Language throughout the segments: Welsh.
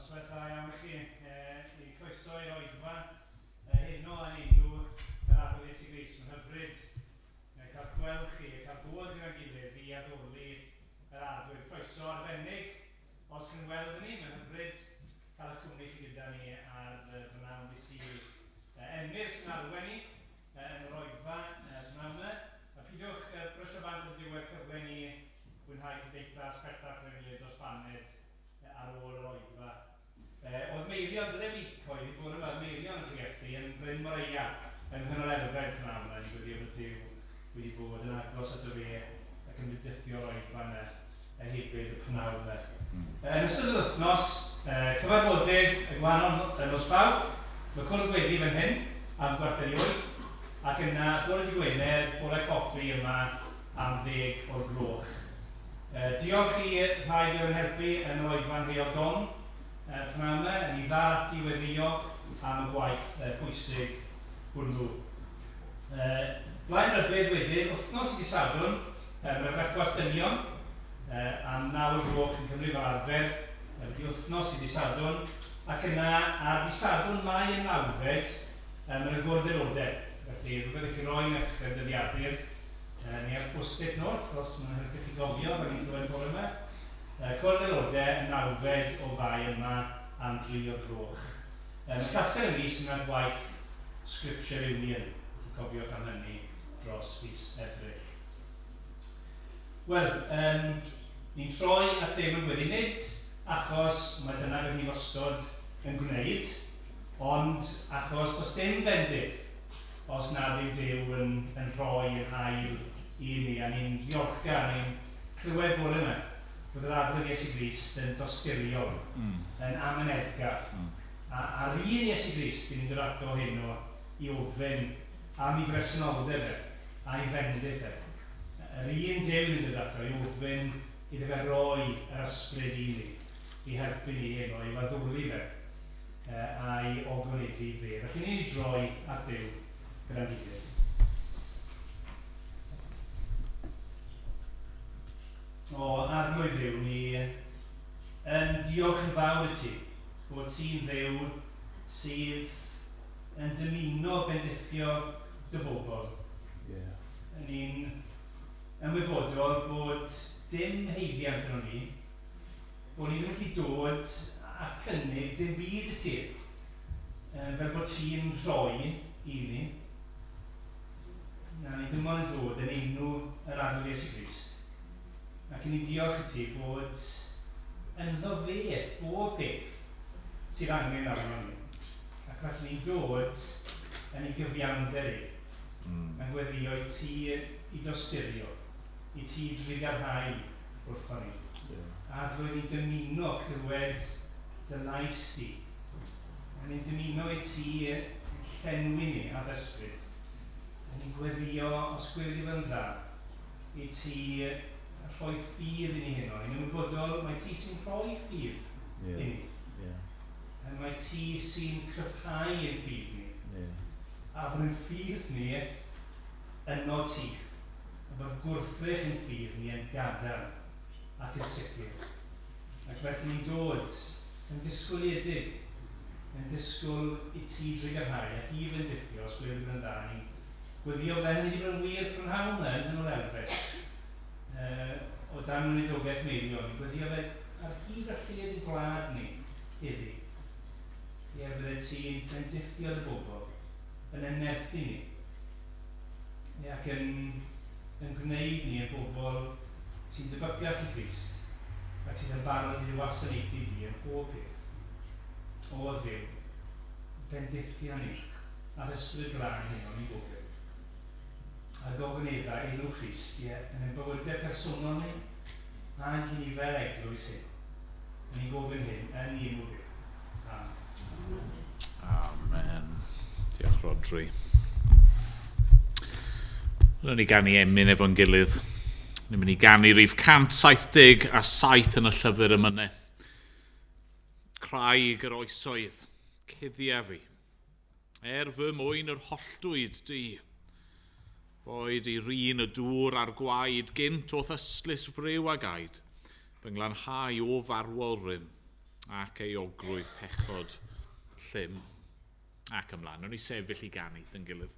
Noswaith dda iawn i chi. I croeso i'r oedfa heno yn enw yr Arglwydd Iesu Grist. Mae'n hyfryd cael gweld chi a cael bod gyda'n gilydd i addoli yr Arglwydd. Croeso arbennig os chi'n weld ni, mae'n hyfryd cael y cwmni chi gyda ni ar brynhawn dydd Sul. Emyr sy'n arwain ni yn yr oedfa prynhawn yma. A pidiwch brysio bant ar diwedd cyfle ni fwynhau cymdeithas pellach gyda'n gilydd dros baned ar ôl yr oedfa. Oedd Meirion, dyle fi coeddi bore yma, oedd Meirion yn pregethu yn Bryn Moreia yng Nghyngor Elfed prynhawn yma, ni'n gweddio bod Duw wedi bod yn agos ato fe ac yn bendithio'r oedfa yna hefyd y prynhawn yma. Yn ystod yr wythnos, cyfarfodydd y gwahanol nos Fawrth, mae cwrdd gweddi fan hyn am 7:45, ac yna bore dydd Gwener, bore coffi yma am 10 o'r gloch. Diolch i rhai fydd yn helpu yn yr oedfa'n Heol Don pnawn yma, ni ddal ati weddio am y gwaith pwysig hwnnw. Blaen rybudd wedyn, wythnos i dydd Sadwrn, mae'r brecwast dynion am 9 o'r gloch yn Cymru fel arfer, felly wythnos i dydd Sadwrn, ac yna ar dydd Sadwrn Mai y 9fed, mae'n y gwrdd aelodau. Felly rhywbeth i chi roi yn eich dyddiadur, neu ar post-it note, os mae'n helpu chi gofio fel ni'n clywed bore yma. Cwrdd aelodau y 9fed o Fai yma am 3 o'r gloch. Mae casgliad y mis yna gwaith Scripture Union, felly cofiwch am hynny dros fis Ebrill. Wel, ni'n troi at ddim yn gweddi nid achos mae dyna beth ni wastod yn gwneud, ond achos does dim bendith os nad yw Duw yn rhoi yn hael i ni, a ni'n ddiolchgar, ni'n clywed bore yma bod yr Arglwydd Iesu Grist yn dosturiol, yn amyneddgar. A'r un Iesu Grist ni'n dod ato heno i ofyn am ei bresenoldeb e, a'i fendith e. Yr un Duw ni'n dod ato i ofyn iddo fe roi yr ysbryd i ni, i helpu ni heno, i waddoli fe, a'i ogoneddu fe. Felly ni'n ei droi at Dduw gyda'n gilydd. O, Arglwydd Dduw, ni yn diolch yn fawr i ti bod ti'n Dduw sydd yn dymuno bendithio dy bobl. Ni'n ymwybodol bod dim haeddiant yno ni, bod ni ddim yn gallu dod a cynnig dim byd i ti, fel bod ti'n rhoi i ni. Na, ni dim ond yn dod yn enw yr Arglwydd Iesu Grist. Ac i ni diolch i ti bod ynddo fe bob peth sydd angen arno ni. Ac felly ni'n dod yn ei gyfiawnder i. Yn gweddio i ti i dosturio, i ti drugarhau wrtho ni. A drwy ni'n dymuno clywed dy lais di. A ni'n dymuno i ti llenwi ni â ysbryd. A ni'n gweddio, os gweli yn dda, i ti rhoi ffydd i ni heno. Ni'n ymwybodol mae ti sy'n rhoi ffydd i ni. A mae ti sy'n cryfhau ein ffydd ni. A bod ein ffydd ni yno ti. A bod gwrthrych ein ffydd ni yn gadarn ac yn sicr. Ac felly ni'n dod yn ddisgwyliedig, yn disgwyl i ti drugarhau ac i fendithio, os gweli yn dda, ni'n gweddio fydde hynny wedi bod yn wir prynhawn yma yn Nghanol Elfed. O dan weinidogaeth Meirion, ni'n gweddio fe ar hyd a lled ein gwlad ni iddi. Ie, bydde ti'n bendithio dy bobl, yn ein nerthu ni. Ie, ac yn gwneud ni yn bobl sy'n debygach i Grist ac sydd yn barod i wasanaethu di yn pob peth. O Dduw, bendithia ni a'r Ysbryd Glân heno ni'n gofyn. A gogonedda enw Crist, ie, yn ein bywydau personol ni, ac i ni fel eglwys hyn. Ni'n gofyn hyn yn enw Duw. Amen. Amen. Diolch, Rodri. Rwy'n ni ganu emyn efo'n gilydd. Ni'n mynd i ganu rhif 177 yn y llyfr emynau. Craig yr oesoedd, cuddia fi. Er fy mwyn yr holltwyd di. Boed i rin y dŵr a'r gwaed gynt o'th ystlys friw a gaed, fy nglanhau o farwol rym. ac euogrwydd pechod llym. Ac ymlaen, wnawn ni sefyll i ganu dyn gilydd.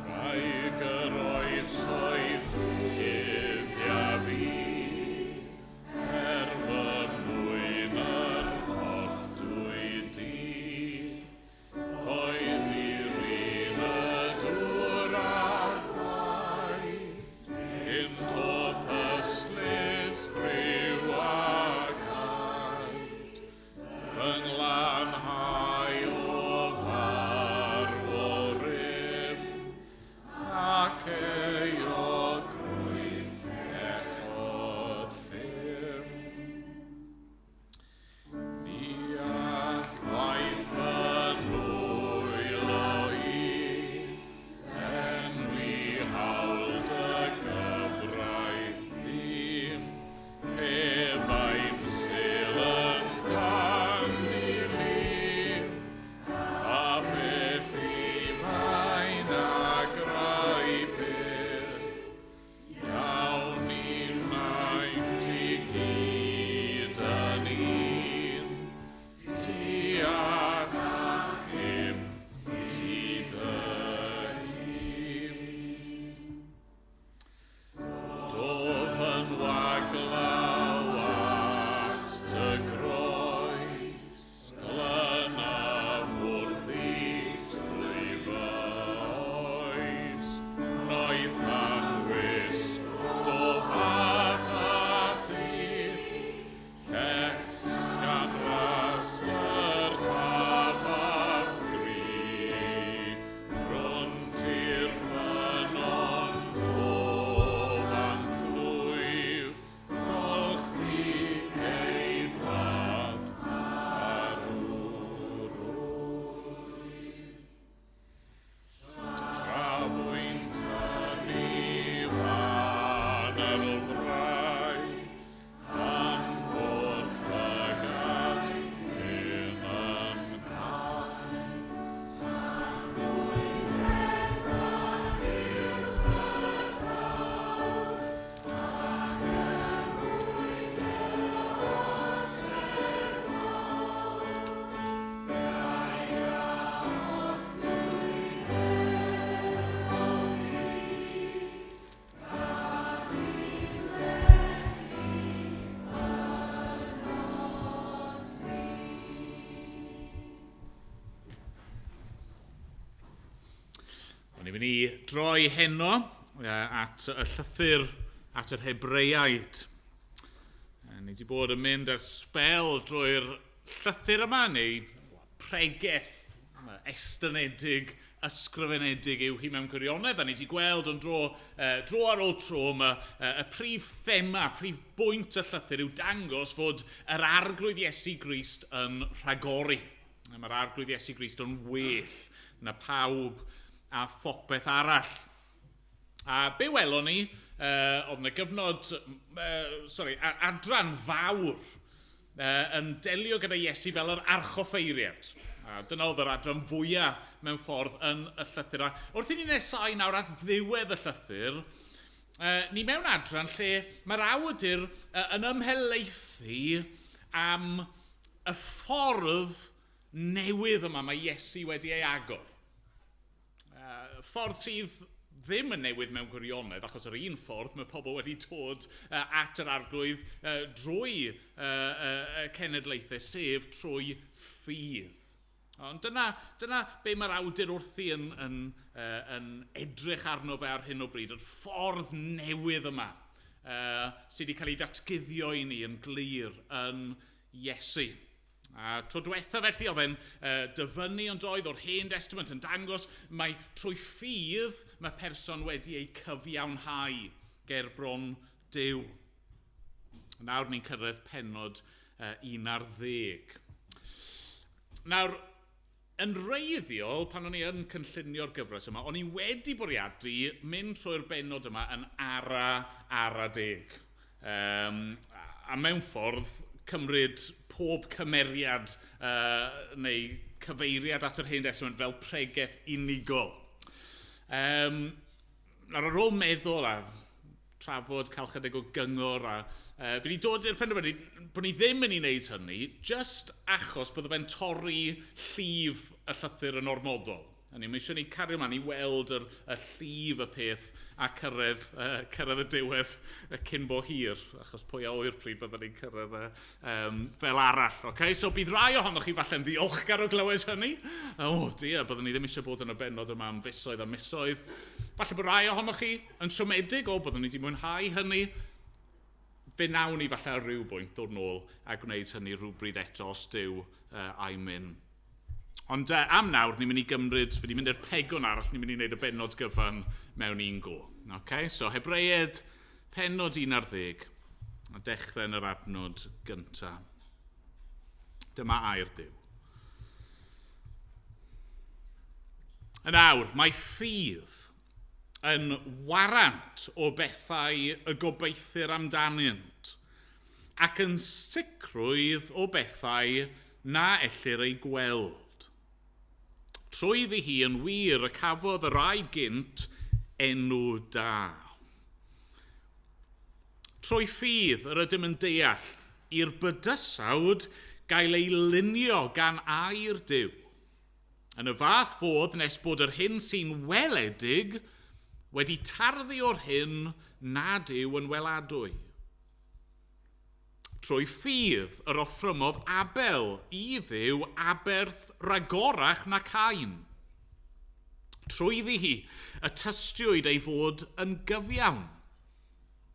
Craig yr oesoedd cuddia fi, er fy mwyn yr holltwyd di. Boed i rin y dŵr a'r gwaed, gynt o ystlys briw a gaed, fy nglanhau o farw o rym, ac euogrwydd pechod llym. Ni all gwaith fy nwylo i, enwi hawl dy gyfraith di, pe bai'n sil yn dan dy lu, a felly fain a grau byth, iawn i wnaent i gyd yn un, ti a'th achub, ti dy hun. Dof yn waglaw at dy groes, glynaf wrthi trwy fy oes, noeth anwys, dof atat ti, llesg am ras dyrchafaf gri, rhwnt i'r ffynnon dof a'm plwyf, golchi geidwad arwrwydd. Trafwynt yn ei fan frai, am bod llygad hyn yn cau. O'n i'n mynd i droi heno at y llythyr at yr Hebreaid. Ni wedi bod yn mynd ar sbel drwy'r llythyr yma, neu pregeth estynedig, ysgrifenedig yw hi mewn gwirionedd, a ni wedi gweld yn dro ar ôl tro yma, y prif thema, prif bwynt y llythyr yw dangos fod yr Arglwydd Iesu Grist yn rhagori. Mae'r Arglwydd Iesu Grist yn well na pawb a phopeth arall. A be welon ni, oedd yna gyfnod, adran fawr yn delio gyda Iesu fel yr archoffeiriad. A dyna oedd yr adran fwyaf mewn ffordd yn y llythyr. A wrth i ni nesau nawr at ddiwedd y llythyr, ni mewn adran lle mae'r awdur yn ymhelaethu am y ffordd newydd yma mae Iesu wedi ei agor. Ffordd sydd ddim yn newydd mewn gwirionedd, achos yr un ffordd mae pobl wedi dod at yr Arglwydd drwy cenedlaethau, sef trwy ffydd. Ond dyna be mae'r awdur wrthi yn edrych arno fe ar hyn o bryd, yr ffordd newydd yma sydd wedi cael ei ddatguddio i ni yn glir yn Iesu. A tro diwetha felly, oedd e'n dyfynnu ond oedd o'r Hen Testament yn dangos mai trwy ffydd mae person wedi ei cyfiawnhau ger bron Duw. Nawr ni'n cyrraedd pennod 11. Nawr, yn wreiddiol, pan o'n i yn cynllunio'r gyfres yma, o'n i wedi bwriadu mynd trwy'r bennod yma yn ara deg. A mewn ffordd, cymryd pob cymeriad neu cyfeiriad at yr Hen Testament fel pregeth unigol. Nawr ar ôl meddwl a trafod, cael chydig o gyngor a fi wedi dod i'r penderfyniad bod ni ddim yn ei wneud hynny, just achos bydde fe'n torri llif y llythyr yn ormodol. A ni, mae eisiau ni cario ymlaen i weld y llif y peth a cyrraedd y diwedd cyn bo hir, achos pwy a ŵyr pryd byddwn ni'n cyrraedd fel arall. Okay? So bydd rai ohonoch chi falle'n ddiolchgar o glywed hynny. Oh dear, byddwn ni ddim eisiau bod yn y bennod yma am fisoedd a misoedd. Falle bod rai ohonoch chi yn siomedig, o, byddwn ni wedi mwynhau hynny. Fe nawn ni falle ar ryw bwynt ddod nôl a gwneud hynny rhywbryd eto os Duw a'i myn. Ond am nawr, ni'n mynd i gymryd, fi wedi mynd i'r pegwn arall, ni'n mynd i wneud y bennod gyfan mewn un go. Okay? So, Hebreaid, pennod 11, a dechrau yn yr adnod gyntaf. Dyma air Duw. Yn awr, mae ffydd yn warant o bethau y gobeithir amdanynt, ac yn sicrwydd o bethau na ellir eu gweld. Trwyddi hi yn wir y cafodd y rai gynt enw da. Trwy ffydd yr ydym yn deall i'r bydysawd gael ei lunio gan air Duw. Yn y fath fodd nes bod yr hyn sy'n weledig wedi tarddu o'r hyn nad yw yn weladwy. Trwy ffydd yr offrymodd Abel i Dduw aberth ragorach na Cain. Trwyddi hi y tystiwyd ei fod yn gyfiawn,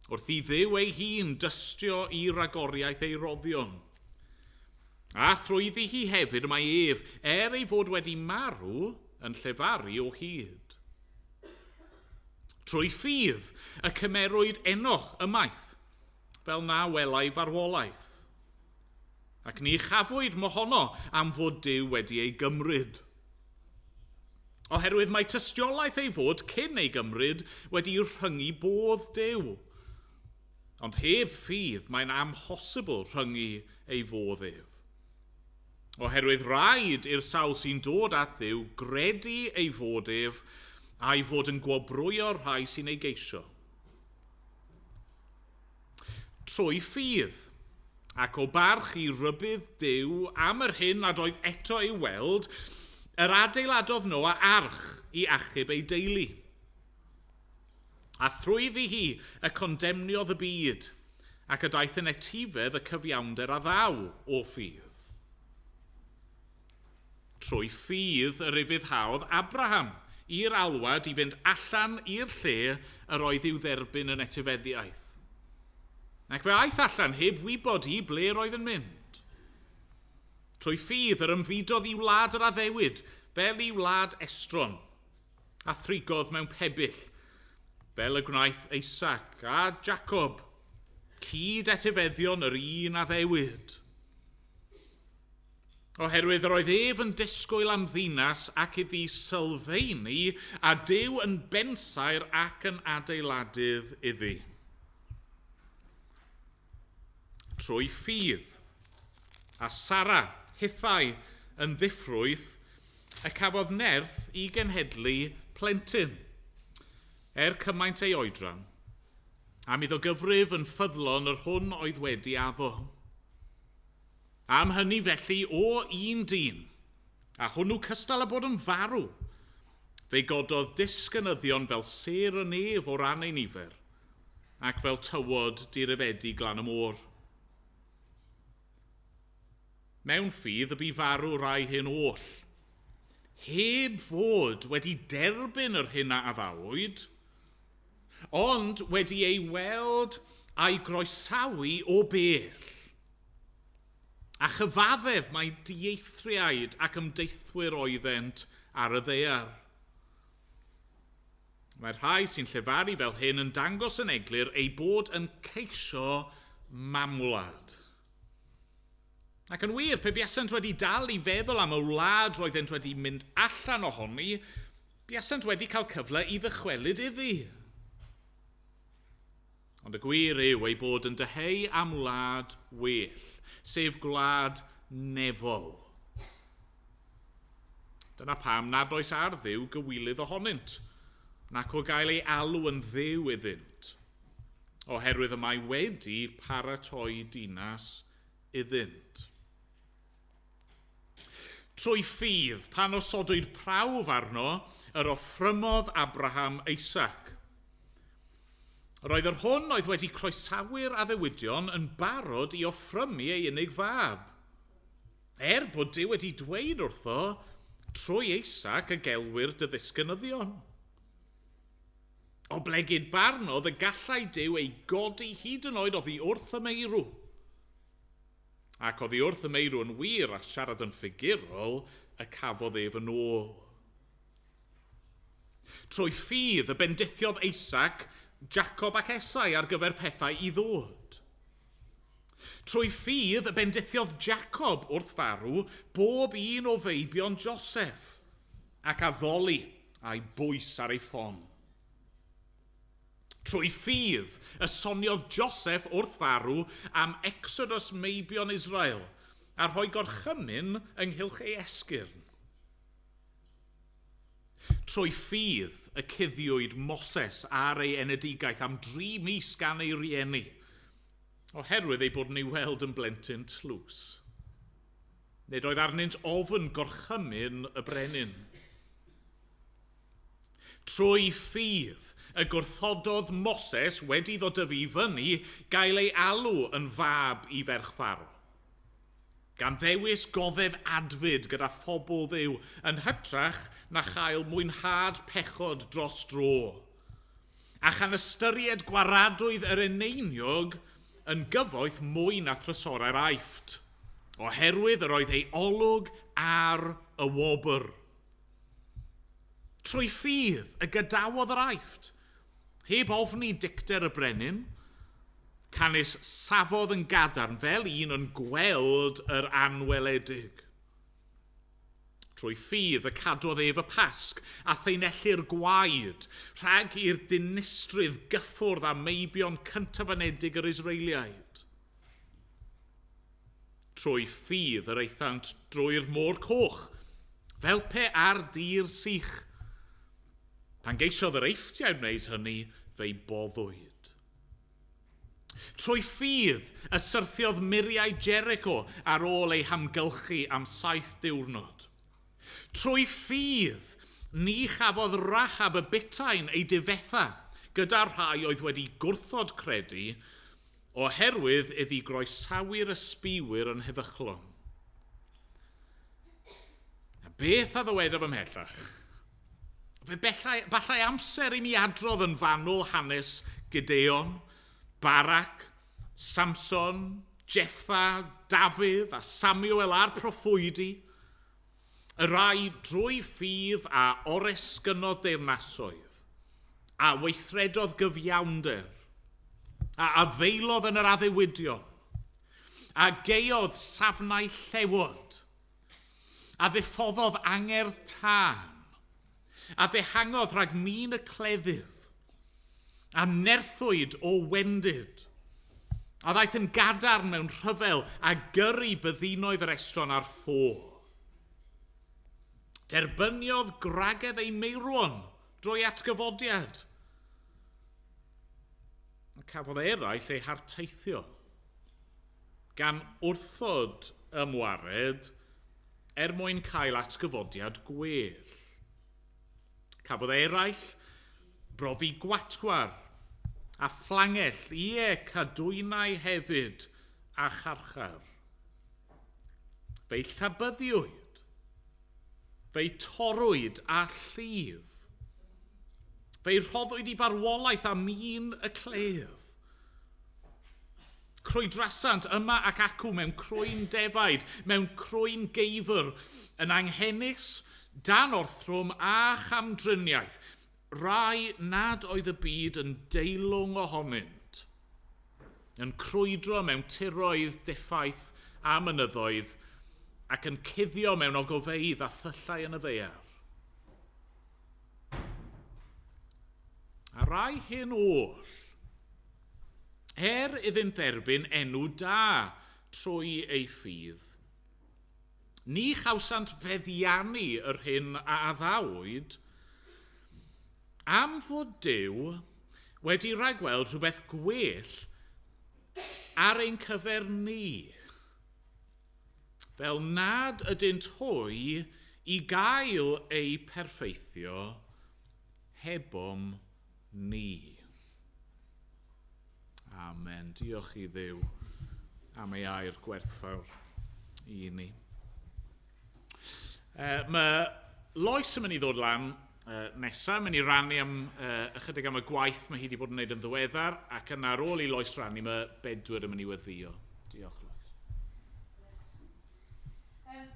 wrth i Dduw ei hun dystio i ragoriaeth ei roddion. A thrwyddi hi hefyd mae ef, er ei fod wedi marw, yn llefaru o hyd. Trwy ffydd y cymerwyd Enoch ymaith, fel na welai farwolaeth. Ac ni chafwyd mohono am fod Duw wedi ei gymryd. Oherwydd mae tystiolaeth ei fod cyn ei gymryd wedi rhyngu bodd Duw. Ond heb ffydd mae'n amhosibl rhyngu ei fodd ef. Oherwydd rhaid i'r sawl sy'n dod at Dduw gredu ei fod ef a'i fod yn gwobrwyo'r rhai sy'n ei geisio. Trwy ffydd, ac o barch i rybudd Duw am yr hyn nad oedd eto ei weld, yr adeiladodd Noa arch i achub ei deulu. A thrwyddi hi y condemniodd y byd, ac y daeth yn etifedd y cyfiawnder a ddaw o ffydd. Trwy ffydd yr ufuddhaodd Abraham i'r alwad i fynd allan i'r lle yr oedd i'w dderbyn yn etifeddiaeth. Ac fe aeth allan heb wybod i ble roedd yn mynd. Trwy ffydd yr ymfudodd i wlad yr addewid, fel i wlad estron, a thrigodd mewn pebyll, fel y gwnaeth Isaac a Jacob, cyd etifeddion yr un addewid. Oherwydd yr oedd ef yn disgwyl am ddinas ac iddi sylfaenu, a Duw yn bensaer ac yn adeiladydd iddi. Trwy ffydd, a Sara, hithau yn ddiffrwyth, y cafodd nerth i genhedlu plentyn, er cymaint ei oedran, am iddo gyfrif yn ffyddlon yr hwn oedd wedi addo. Am hynny felly o un dyn, a hwnnw cystal â bod yn farw, fe gododd disgynyddion fel sêr y nef o ran ei nifer, ac fel tywod dirifedi glan y môr. Mewn ffydd y bu farw rai hyn oll, heb fod wedi derbyn yr hyn a addawyd, ond wedi ei weld a'i groesawu o bell. A chyfaddef mae dieithriaid ac ymdeithwyr oeddent ar y ddaear. Mae'r rhai sy'n llefaru fel hyn yn dangos yn eglur ei bod yn ceisio mamwlad. Ac yn wir, pe buasent wedi dal i feddwl am y wlad roeddent wedi mynd allan ohoni, buasent wedi cael cyfle i ddychwelyd iddi. Ond y gwir yw ei bod yn dyheu am wlad well, sef gwlad nefol. Dyna pam nad oes ar Dduw gywilydd ohonynt, nac o gael ei alw yn Dduw iddynt, oherwydd y mae wedi paratoi dinas iddynt. Trwy ffydd, pan osodwyd prawf arno, yr offrymodd Abraham Isaac. Roedd yr hwn oedd wedi croesawu'r addewidion yn barod i offrymu ei unig fab. Er bod Duw wedi dweud wrtho, trwy Isaac y gelwir dy ddisgynyddion. Oblegid barnodd y gallai Duw ei godi hyd yn oed oddi wrth y meirw. Ac oddi wrth y meirw yn wir a siarad yn ffigurol, y cafodd ef yn ôl. Trwy ffydd y bendithiodd Isaac, Jacob ac Esau ar gyfer pethau i ddod. Trwy ffydd y bendithiodd Jacob wrth farw bob un o feibion Joseph ac addoli a'i bwys ar ei ffon. Trwy ffydd y soniodd Joseph wrth farw am Exodus meibion Israel a rhoi gorchymyn ynghylch ei esgyrn. Trwy ffydd y cuddiwyd Moses ar ei enedigaeth am 3 mis gan ei rieni, oherwydd ei bod yn ei weld yn blentyn tlws. Nid oedd arnynt ofn gorchymyn y brenin. Trwy ffydd y gwrthododd Moses wedi ddod dyfu i fyny gael ei alw yn fab i ferch Pharaoh. Gan ddewis goddef adfyd gyda phobl Dduw yn hytrach na chael mwynhad pechod dros dro. A chan ystyried gwaradwydd yr eneiniog yn gyfoeth mwy na thrysorau'r Aifft, oherwydd yr oedd ei olwg ar y wobr. Trwy ffydd y gadawodd yr Aifft, heb ofni dicter y brenin, canys safodd yn gadarn fel un yn gweld yr anweledig. Trwy ffydd y cadwodd ef y Pasg a theinellu'r gwaed, rhag i'r dinistrydd gyffwrdd â meibion cyntaf-anedig yr Israeliaid. Trwy ffydd yr aethant drwy'r môr coch, fel pe ar dir sych. Pan geisiodd yr Eifftiaid wneud hynny, fe'i boddwyd. Trwy ffydd y syrthiodd muriau Jericho ar ôl ei hamgylchu am 7 diwrnod. Trwy ffydd, ni chafodd Rahab y butain ei difetha gyda'r rhai oedd wedi gwrthod credu, oherwydd iddi groesawu'r ysbiwyr yn heddychlon. A beth a ddywedaf ymhellach? Fe bellai amser i mi adrodd yn fanwl hanes Gideon, Barak, Samson, Jephtha, Dafydd a Samuel a'r proffwydi, y rai drwy ffydd a oresgynnodd deyrnasoedd, a weithredodd gyfiawnder, a afeilodd yn yr addewidion, a gaeodd safnau llewod, a ddiffoddodd angerdd tân, a ddehangodd rhag min y cleddyf, a nerthwyd o wendid, a ddaeth yn gadarn mewn rhyfel a gyrru byddinoedd yr estron ar ffo. Derbyniodd gwragedd ei meirwon drwy atgyfodiad, a cafodd eraill eu harteithio, gan wrthod ymwared er mwyn cael atgyfodiad gwell. Cafodd eraill brofi gwatwar a phlangell, ie, cadwynau hefyd a charchar. Fe'i llabyddiwyd, fe'i torrwyd â llif, fe'i rhoddwyd i farwolaeth a min y cledd. Crwydrasant yma ac acw mewn crwyn defaid, mewn crwyn geifr, yn anghenus, dan orthrwm a chamdriniaeth, rai nad oedd y byd yn deilwng ohonynt, yn crwydro mewn tiroedd diffaith a mynyddoedd ac yn cuddio mewn ogofeydd a thyllau yn y ddaear. A rai hyn oll, er iddynt dderbyn enw da trwy eu ffydd. Ni chawsant feddiannu yr hyn a addawyd, am fod Duw wedi rhagweld rhywbeth gwell ar ein cyfer ni, fel nad ydynt hwy i gael eu perffeithio hebom ni. Amen. Diolch i Dduw am ei air gwerthfawr i ni. Mae Lois yn mynd i ddod lan nesaf, mynd i rannu am ychydig am y gwaith mae hi wedi bod yn gwneud yn ddiweddar, ac yna ar ôl i Lois rannu, mae Bedwyr yn mynd i weddïo. Diolch, Lois.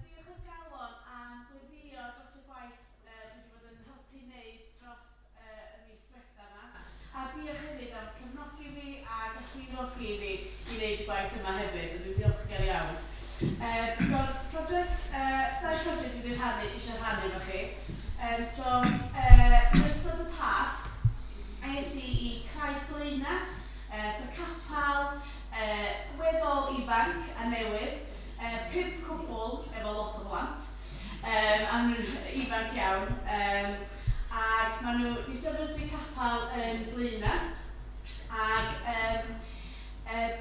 Diolch o galon am gweddio dros y gwaith dwi wedi bod yn helpu wneud dros y mis diwetha yma. A diolch hefyd am cefnogi fi a galluogi fi i wneud y gwaith yma hefyd. Dwi'n ddiolchgar iawn. So, prosiect, dau prosiect dwi wedi rhannu, eisiau rhannu efo chi. So, yn ystod y Pasg, es i i Craig Blaenau, so capel weddol ifanc a newydd, 5 cwpl efo lot o blant, a maen nhw'n ifanc iawn, ac maen nhw wedi sefydlu capel yn Blaenau, ac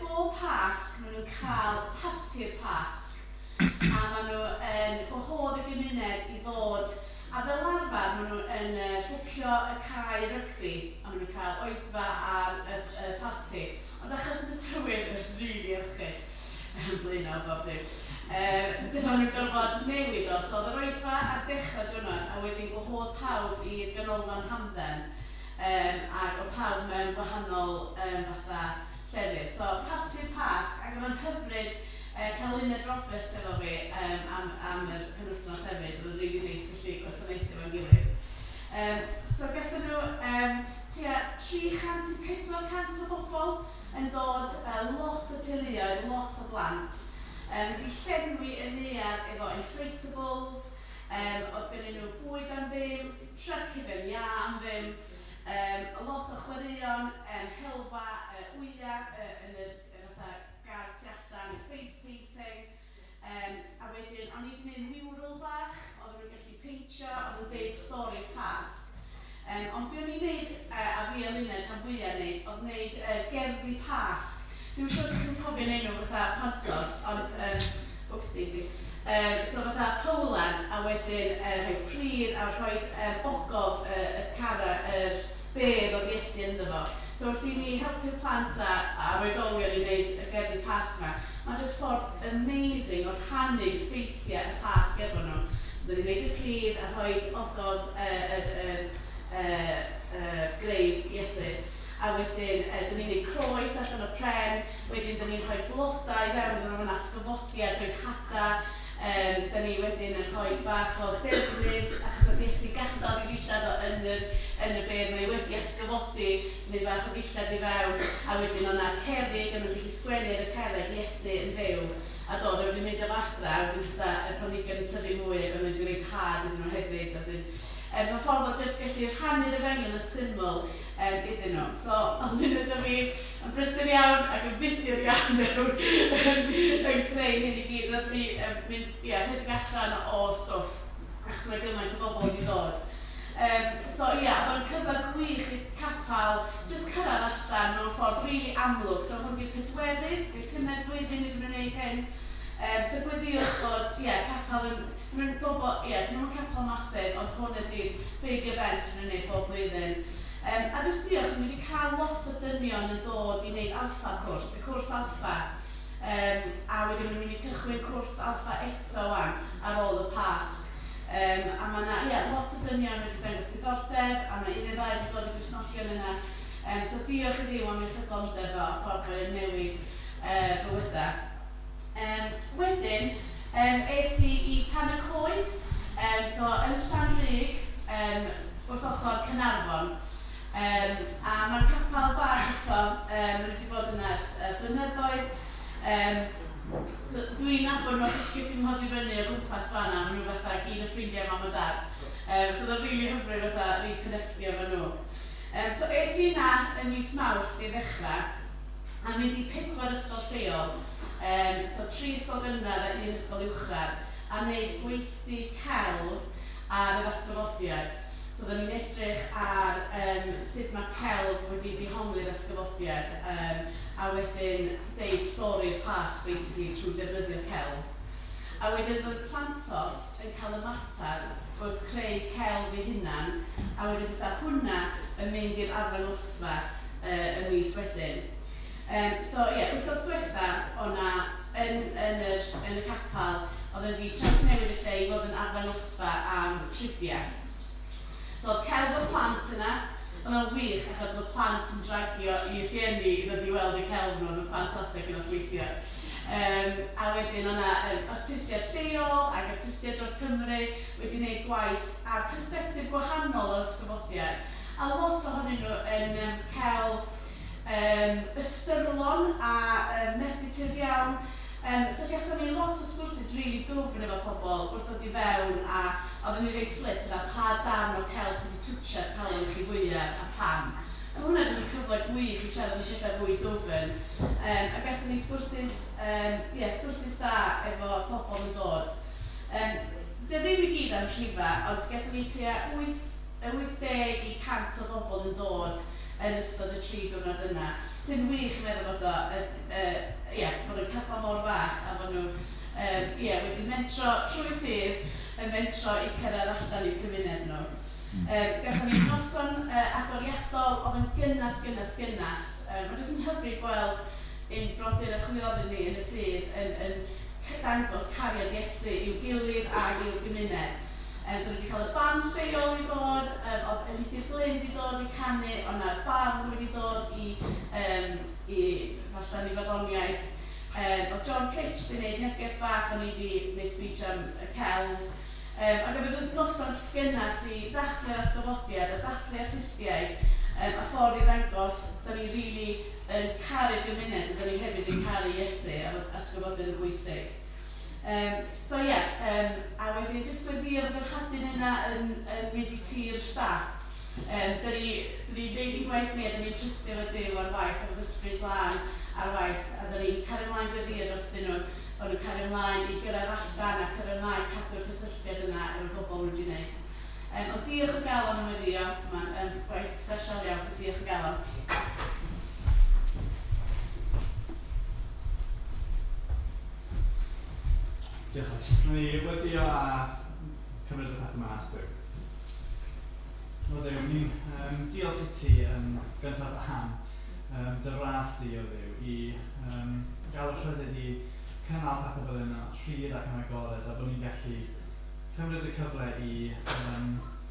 bob Pasg maen nhw'n cael parti'r Pasg, a maen nhw yn gwahodd y gymuned i ddod. A fel arfer, maen nhw yn bwcio y cae rygbi, a maen nhw'n cael oedfa ar y parti. Ond achos y tywydd yn rili erchyll yn Blaenau bob dim, dyma nhw'n gorfod newid o. So oedd yr oedfa ar dechrau diwrnod, a wedyn gwahodd pawb i'r ganolfan hamdden, ac oedd pawb mewn gwahanol fatha llefydd. So parti'r Pasg, ac oedd o'n hyfryd cael Luned Roberts efo fi am yr penwythnos hefyd. Oedd o'n rili neis gallu gwasanaethu efo'n gilydd. So gathon nhw tua 300 i 400 o bobl yn dod, lot o teuluoedd, lot o blant. Wedi llenwi y neuadd efo inflatables, oedd gennyn nhw bwyd am ddim, truck hufen iâ am ddim, lot o chwaraeon, helfa, wyau yn yr fatha gardd tu allan, face painting, a wedyn o'n i wedi gwneud mural bach, oedden nhw'n gallu peintio, oedd yn deud stori'r Pasg. Ond be o'n i'n neud, a fi a Luned rhan fwyaf wneud, oedd wneud gerddi Pasg. Dwi'm yn siŵr os ydych chi'n cofio neud nhw fatha pantos, ond, oops Daisy. So fatha powlen, a wedyn rhoi pridd a rhoi ogof y cara, yr bedd oedd Iesu ynddo fo. So wrth i ni helpu'r plant a'r oedolion i wneud y gerddi Pasg yma, mae'n just ffordd amazing o rhannu ffeithiau y Pasg efo nhw. So dyn ni'n gwneud y pridd a rhoi ogof y grave Iesu. A wedyn, dyn ni'n gwneud croes allan o pren, wedyn dyn ni'n rhoi blodau i fewn iddyn nhw'n atgyfodiad, rhoi hada. Dyn ni wedyn yn rhoi bach o defnydd, achos oedd Iesu gadael i ddillad o yn y bedd, mae wedi atgyfodi, so gwneud bach o ddillad i fewn, a wedyn o'na cerrig, o'n nhw'n gallu sgwennu ar y cerrig Iesu yn fyw, a do, oedd wedi mynd efo adra, a wedyn fysa y planhigion yn tyfu mwy, ac o'n nhw wedi rhoi had iddyn nhw hefyd, a wedyn, mae ffordd o jyst gallu rhannu'r efengyl yn syml iddyn nhw. So, oedd Luned a fi yn brysur iawn ac yn fudur iawn mewn yn creu hyn i gyd. Nath ni mynd, ia, rhedeg allan o stwff, achos yna gymaint o bobl wedi dod. So ia, oedd o'n cyfle gwych i'r capel, jyst cyrraedd allan mewn ffordd rili amlwg. So hwn di'r pedwerydd, di'r pumed flwyddyn iddyn nhw'n gwneud hyn. So gweddiwch bod, ia, capel yn, mae'n bobl, ia, dyn nhw'n capel massive, ond hwn ydy'r big event maen nhw'n gwneud bob blwyddyn. A jyst diolch, ni wedi cael lot o dynion yn dod i wneud alpha cwrs, y cwrs alpha. A wedyn maen nhw'n mynd i cychwyn cwrs alpha eto wan, ar ôl y Pasg. A mae yna, ia, lot o dynion wedi dangos diddordeb, a mae un neu ddau wedi dod i Gristnogion yna. So diolch i Dduw am ei ffyddlondeb o, a ffordd mae'n newid bywydau. Wedyn, es i i Tan y Coed, so yn Llanrug, wrth ochr Caernarfon. A mae'r capel bach eto, maen nhw wedi bod yna ers blynyddoedd. So dwi'n nabod nhw achos ges i'n nghodi fyny o gwmpas fan'na, maen nhw fatha gyd o ffrindiau mam a dad. So oedd o'n rili hyfryd fatha reconnectio efo nhw. So es i yna ym mis Mawrth i ddechrau, a mynd i 4 ysgol lleol. So 3 ysgol gynradd a 1 ysgol uwchradd, a wneud gweithdy celf ar yr atgyfodiad. So oedden ni'n edrych ar sut mae celf wedi dehongli'r atgyfodiad, a wedyn deud stori'r Pasg basically trwy defnyddio'r celf. A wedyn oedd plantos yn cael ymateb wrth creu celf eu hunan, a wedyn bysa hwnna yn mynd i'r arddangosfa y mis wedyn. So ie, wythnos diwetha o'na yn y capel, oedd wedi trawsnewid y lle i fod yn arddangosfa am tridiau. So oedd celf o'r plant yna, oedd o'n wych achos oedd y plant yn dragio i rhieni i ddod i weld y celf nhw, oedd yn ffantastig yn gweithio. A wedyn o'na artistiaid lleol ac artistiaid dros Cymru wedi gwneud gwaith ar persbectif gwahanol o'r atgyfodiad. A lot ohonyn nhw yn celf ystyrlon a meditative iawn. So gathon ni lot o sgwrsus really dwfn efo pobl wrth ddod i fewn, a oedden ni rei slip fatha pa darn o celf sydd wedi twtsio'r calon chi fwyaf a pam. So hwnna jyst yn cyfle gwych i siarad am pethau fwy dwfn. A gathon ni sgwrsus, sgwrsus da efo pobl yn dod. Dio ddim i gyd am rhifa, ond gathon ni tua 80 i 100 o bobl yn dod yn ystod y 3 diwrnod yna. Sy'n wych i meddwl bod o, bod yn capel mor fach a bod nhw wedi mentro trwy ffydd yn mentro i cyrraedd allan i'w cymuned nhw. Gathon ni noson agoriadol oedd yn gynnas, gynnas, gynnas. Mae jyst yn hyfryd gweld ein brodyr a chwiorydd ni yn y ffydd yn dangos cariad Iesu i'w gilydd ac i'w gymuned. So ni wedi cael y band lleol i ddod, oedd Elidir Glyn wedi dod i canu, oedd yna bardd wedi dod i falle i farddoniaeth. Oedd John Pritch wedi gwneud neges bach, o'n i wedi gwneud speech am y celf. Ac oedd e jyst noson gynnas i dathlu'r atgyfodiad a dathlu artistiaid, a ffordd i ddangos da ni rili yn caru'r gymuned a da ni hefyd yn caru Iesu a fod atgyfodiad yn bwysig. So ie, a wedyn jyst gweddio fod yr hadyn yna yn mynd i tir da. Da ni'n neud ein gwaith ni, a da ni'n trystio efo Duw ar waith, efo Ysbryd Glân ar waith, a da ni'n cario ymlaen gweddio drostyn nhw, bod nhw'n cario ymlaen i gyrraedd allan a cario ymlaen cadw'r cysylltiad yna efo'r bobl nhw wedi gwneud. Ond diolch o galon am weddio, mae'n gwaith special iawn, so diolch o galon. Diolch oes. Rwy'n ni weddio a cymryd y peth yma at Dduw. O Dduw, ni'n diolch i ti yn gyntaf am dy ras di o Dduw i gael y rhyddid i cynnal pethau fel yna, rhydd ac yn agored, a bod ni'n gallu cymryd y cyfle i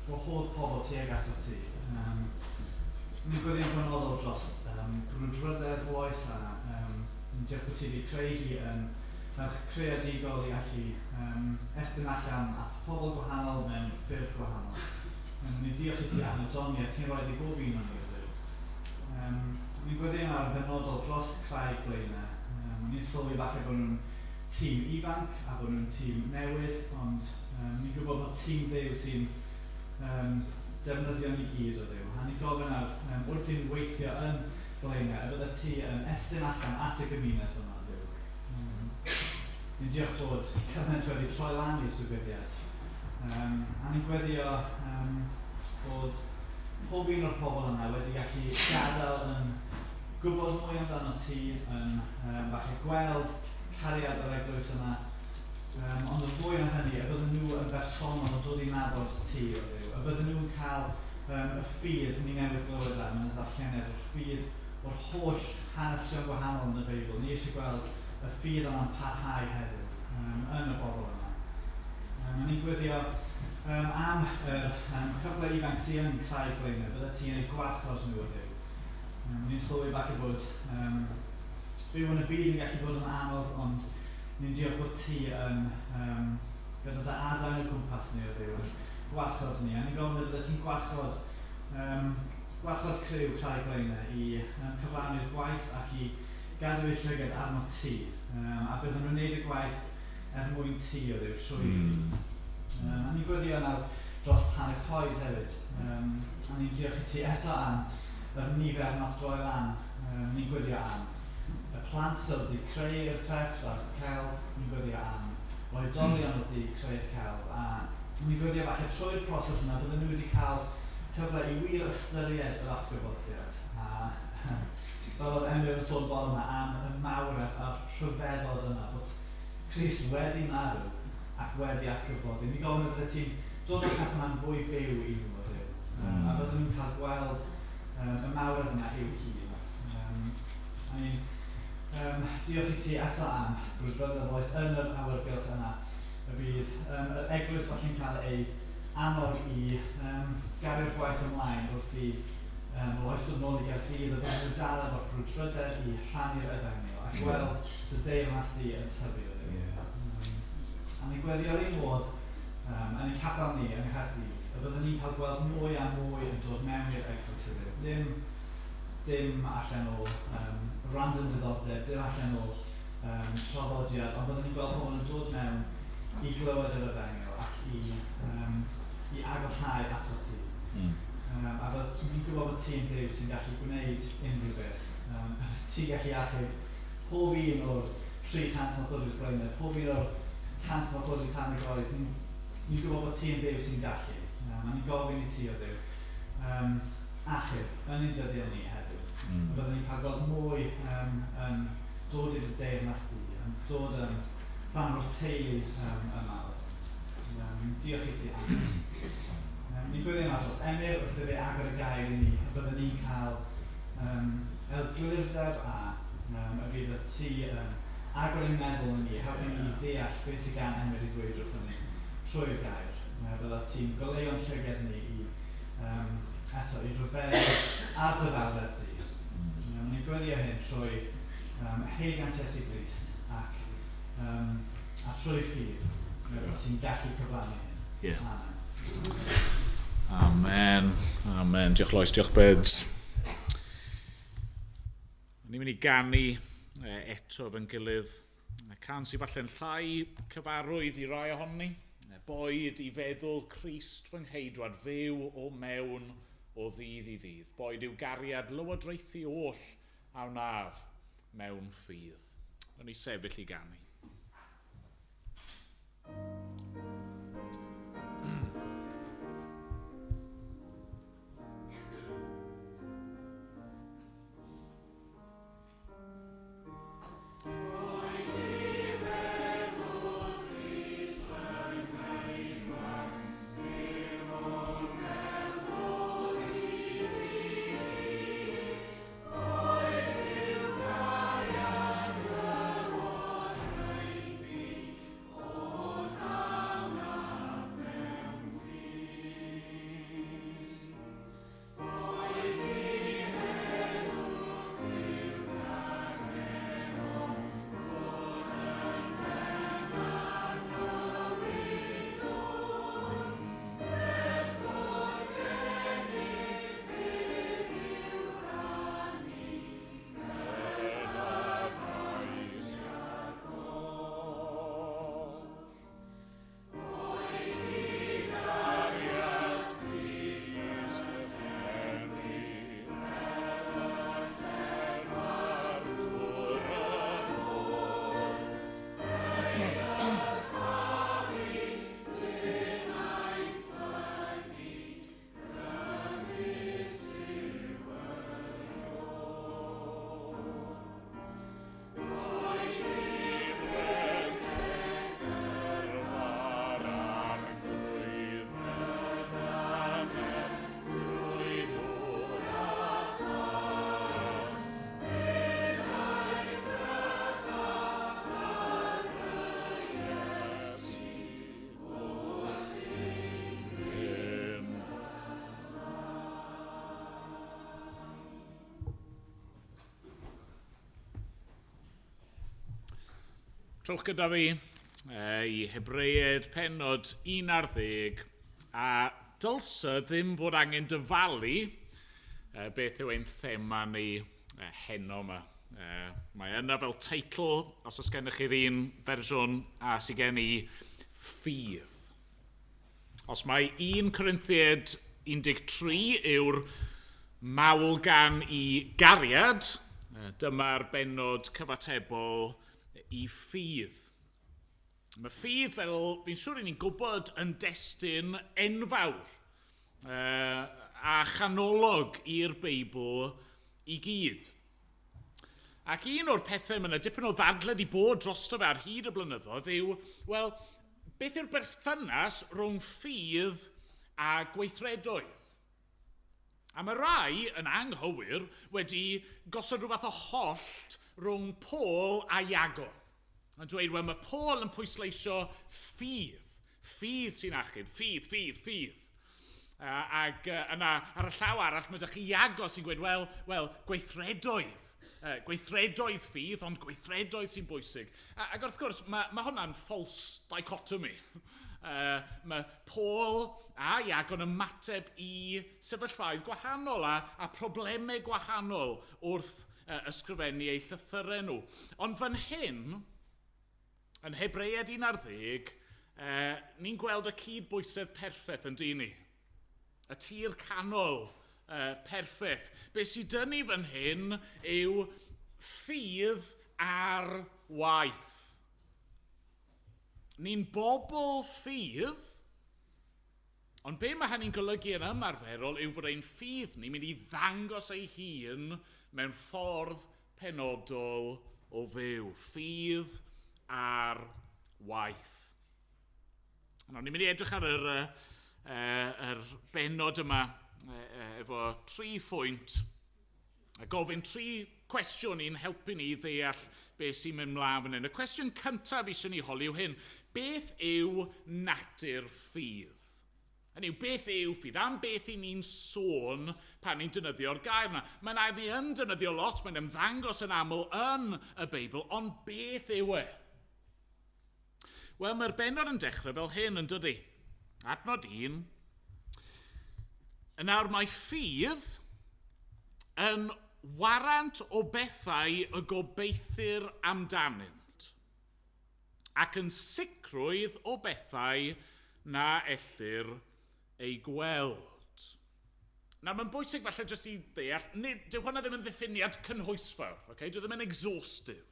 gwahodd pobl tuag ato ti. Ni'n gweddio'n benodol dros brwdfrydedd Lois a ni'n diolch bod ti wedi creu hi yn ferch creadigol i allu estyn allan at pobl gwahanol mewn ffyrdd gwahanol. Ni'n diolch i ti am y doniau ti'n rhoi i bob un o'n ni o Dduw. Ni'n gweddio'n ar benodol dros Craig Blaenau. Ni'n sylwi falle bod nhw'n tîm ifanc a bod nhw'n tîm newydd, ond ni'n gwybod bod tîm Dduw sy'n defnyddio ni gyd o Dduw. A ni'n gofyn ar wrth i'n weithio yn Blaenau, y bydde ti yn estyn allan at y gymuned hwnna, Dduw. Ni'n diolch bod cymaint wedi troi lan i'r digwyddiad. A ni'n gweddio bod pob un o'r pobl yna wedi gallu gadael yn gwybod mwy amdano ti, yn falle gweld cariad o'r eglwys yna, ond y fwy o hynny, y bydden nhw yn bersonol yn dod i nabod ti o Dduw, y bydden nhw'n cael y ffydd ni newydd glywed am yn y ddarlleniad, o'r ffydd o'r holl hanesion gwahanol yn y Beibl. Ni eisiau gweld y ffydd yna'n parhau heddiw yn y bobl yma. Ni'n gweddio am yr cyfle ifanc sydd yn Craig Blaenau, bydde ti yn eu gwarchod nhw o Dduw. Ni'n sylwi falle bod byw yn y byd yn gallu bod yn anodd, ond ni'n diolch bod ti yn gyda dy adain o gwmpas ni o Dduw, yn gwarchod ni. A ni'n gofyn y bydde ti'n gwarchod, gwarchod criw Craig Blaenau i cyflawni'r gwaith ac i gadw eu llygad arno ti. A bydden nhw'n gwneud y gwaith er mwyn ti o Dduw trwy ffydd. A ni'n gweddio nawr dros Tan y Coed hefyd. A ni'n diolch i ti eto am yr nifer nath droi lan. Ni'n gweddio am y plant sydd wedi creu'r crefft a'r celf, ni'n gweddio am oedolion wedi creu'r celf, a ni'n gweddio falle trwy'r proses yna bydden nhw wedi cael cyfle i wir ystyried yr atgyfodiad. A fel oedd Emyr yn sôn bore yma am y mawredd a'r rhyfeddod yna, bod Crist wedi marw ac wedi atgyfodi. Ni'n gofyn y bydde ti'n dod â'r peth yma'n fwy byw i nhw o Dduw. A bydden nhw'n cael gweld y mawredd yna i'w hun. I mean, diolch i ti eto am brwdfrydedd oes yn yr awyrgylch yna y bydd yr eglwys falle'n cael ei annog i garu'r gwaith ymlaen wrth i Lois dod nôl i Gaerdydd a bydden nhw dal efo'r brwdfrydedd i rhannu'r efengyl a gweld dy deyrnas di yn tyfu o Dduw. A ni'n gweddio'r un modd yn ein capel ni yng Nghaerdydd, y byddwn ni'n cael gweld mwy a mwy yn dod mewn i'r eglwys o Dduw. Dim allan o random diddordeb, dim allan o traddodiad, ond byddwn ni'n gweld pobl yn dod mewn i glywed yr efengyl ac i agosáu ato ti. A bydd ni'n gwybod bod ti'n Dduw sy'n gallu gwneud unrhyw beth. Ti'n gallu achub pob un o'r 300 nath ddod i'r Blaenau, pob un o'r 100 nath ddod i tan y groes. Ni'n gwybod bod ti'n Dduw sy'n gallu. A ni'n gofyn i ti o Dduw achub yn ein dyddiau ni heddiw. A byddwn ni'n cael gweld mwy yn dod i'r deyrnas di, yn dod yn rhan o'r teulu yma. Diolch i ti am. Ni'n gweddio yma dros Emyr wrth iddo agor y gair i ni, y byddwn ni'n cael eglurdeb a y bydd y ti yn agor ein meddwl yn ni, helpu ni i ddeall beth sydd gan Emyr i ddweud wrthon ni trwy'r gair. Bydda ti'n goleuo'n llygad ni i eto i ryfeddu ar dy fawredd di. Ni'n gweddio hyn trwy haeddiant Iesu Grist ac a trwy ffydd bod ti'n gallu cyflawni hyn. Yeah. Amen. Amen. Amen. Diolch Lois, diolch Beds. Ni'n mynd i ganu eto efo'n gilydd. Can sydd falle'n llai cyfarwydd i rai ohonon ni. Boed i feddwl Crist fy ngheidwad fyw o mewn o ddydd i ddydd. Boed i'w gariad lywodraethu oll a wnaf mewn ffydd. Rwy'n ni sefyll i ganu. Trowch gyda fi i Hebreaid pennod 11, a dylse ddim fod angen dyfalu beth yw ein thema ni heno yma. Mae yna fel teitl, os oes gennych chi'r un fersiwn a sydd gen i, ffydd. Os mae 1 Corinthiaid 13 yw'r mawl gan i gariad, Dyma'r bennod cyfatebol i ffydd. Mae ffydd, fel fi'n siŵr i ni'n gwybod, yn destun enfawr a chanolog i'r Beibl i gyd. Ac un o'r pethau mae yna dipyn o ddadle wedi bod drosto fe ar hyd y blynyddoedd yw, wel, beth yw'r berthynas rhwng ffydd a gweithredoedd? A mae rai, yn anghywir, wedi gosod rhyw fath o hollt rhwng Paul a Iago. Yn dweud, wel, mae Paul yn pwysleisio ffydd. Ffydd sy'n achub, ffydd, ffydd, ffydd. Ac yna, ar y llaw arall, mae ydych chi Iago sy'n gweud, wel, gweithredoedd. Gweithredoedd ffydd, ond gweithredoedd sy'n bwysig. Ac wrth gwrs, mae hwnna'n false dichotomy. Mae Paul a Iago'n ymateb i sefyllfaoedd gwahanol a problemau gwahanol wrth ysgrifennu eu llythyrau nhw. Ond fan hyn, yn Hebreaid 11, ni'n gweld y cydbwysedd perffaith yn dyn ni. Y tir canol perffaith. Be sydd dyn ni fan hyn yw ffydd ar waith. Ni'n bobl ffydd, ond be mae hynny'n golygu yn ymarferol yw fod ein ffydd ni'n mynd i ddangos ei hun mewn ffordd penodol o fyw. Ffydd ar waith. Nawr, ni'n mynd i edrych ar yr bennod yma efo 3 phwynt a gofyn 3 cwestiwn i'n helpu ni ddeall beth sy'n mynd mlaen fan hyn. Y cwestiwn cyntaf eisiau ni holi yw hyn. Beth yw natur ffydd? Hynny yw, beth yw ffydd? Am beth i ni'n sôn pan ni'n defnyddio'r gair yna? Mae'n air ni yn defnyddio lot, mae'n ymddangos yn aml yn y Beibl, ond beth yw e? Wel, mae'r bennod yn dechrau fel hyn, yn dydi? Adnod 1. Yn awr mae ffydd yn warant o bethau y gobeithir amdanynt, ac yn sicrwydd o bethau na ellir ei gweld. Nawr, mae'n bwysig falle jyst i ddeall, dyw hwnna ddim yn ddiffiniad cynhwysfawr, okay? Dyw ddim yn exhaustive.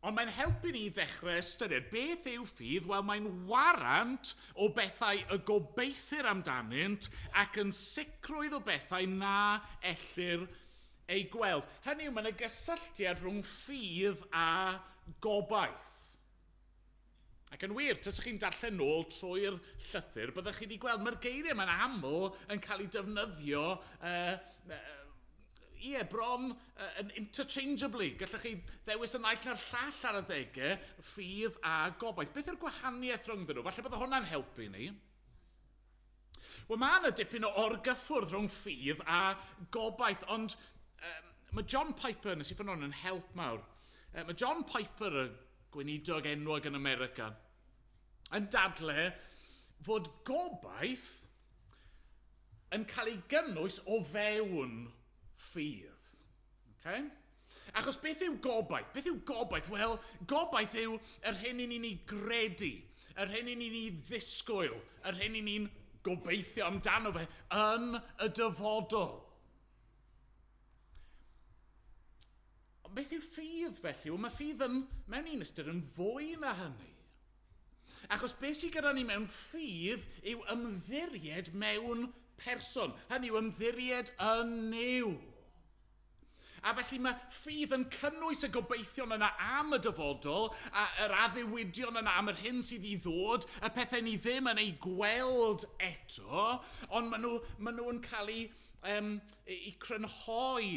Ond mae'n helpu ni ddechrau ystyried beth yw ffydd? Wel, mae'n warant o bethau y gobeithir amdanynt ac yn sicrwydd o bethau na ellir ei gweld. Hynny yw, mae'n gysylltiad rhwng ffydd a gobaith. Ac yn wir, tasech chi'n darllen nôl trwy'r llythyr, byddech chi wedi gweld, mae'r geiriau mae'n aml yn cael ei defnyddio bron yn interchangeably. Gallech chi ddewis y naill na'r llall ar adegau, ffydd a gobaith. Beth yw'r gwahaniaeth rhyngddyn nhw? Falle bydde hwnna'n helpu ni. Wel, mae yna dipyn o orgyffwrdd rhwng ffydd a gobaith, ond mae John Piper, nes i ffynon hwn yn help mawr. Mae John Piper, y gweinidog enwog yn America, yn dadle fod gobaith yn cael ei gynnwys o fewn ffydd. Okay? Achos beth yw gobaith? Beth yw gobaith? Wel, gobaith yw yr hyn i ni'n ei gredu, yr hyn i ni'n ei ddisgwyl, yr hyn i ni'n gobeithio amdano fe yn y dyfodol. Ond beth yw ffydd felly? Wel, mae ffydd yn, mewn un ystyr, yn fwy na hynny. Achos beth sydd gyda ni mewn ffydd yw ymddiried mewn person. Hynny yw ymddiried yn Nuw. A felly mae ffydd yn cynnwys y gobeithion yna am y dyfodol, a yr addewidion yna am yr hyn sydd i ddod, y pethau ni ddim yn ei gweld eto, ond maen nhw'n cael eu crynhoi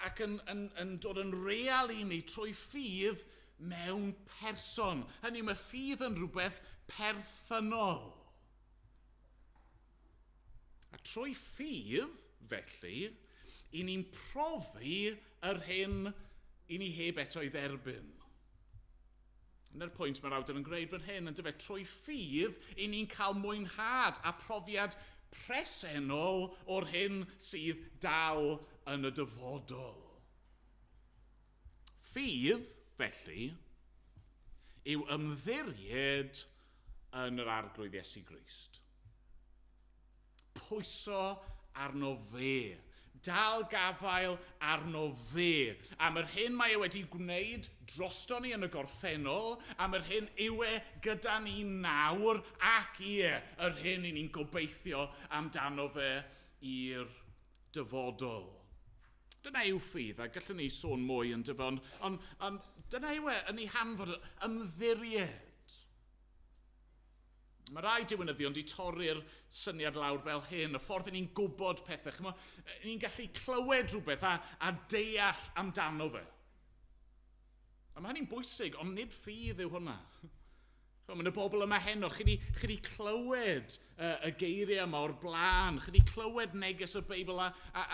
ac yn dod yn real i ni trwy ffydd mewn person. Hynny yw, mae ffydd yn rhywbeth perthynol. A trwy ffydd, felly, i ni'n profi yr hyn i ni heb eto ei dderbyn. Dyna'r pwynt mae'r awdur yn gwneud fan hyn, yn dyfe, trwy ffydd i ni'n cael mwynhad a profiad presennol o'r hyn sydd dal yn y dyfodol. Ffydd, felly, yw ymddiried yn yr Arglwydd Iesu Grist. Pwyso arno fe. Dal gafael arno fe. Am yr hyn mae e wedi gwneud drosto ni yn y gorffennol, am yr hyn yw e gyda ni nawr, ac ie, yr hyn i ni'n gobeithio amdano fe i'r dyfodol. Dyna yw ffydd, a gallwn ni sôn mwy yn dyfod, ond dyna yw e yn ei hanfod, ymddiried. Mae rai diwinyddion wedi torri'r syniad lawr fel hyn, y ffordd ni'n gwybod pethau. Chimo, ni'n gallu clywed rhywbeth a deall amdano fe. A mae hynny'n bwysig, ond nid ffydd yw hwnna. Mae yna bobl yma heno, chi wedi clywed y geiriau yma o'r blaen, chi wedi clywed neges y Beibl a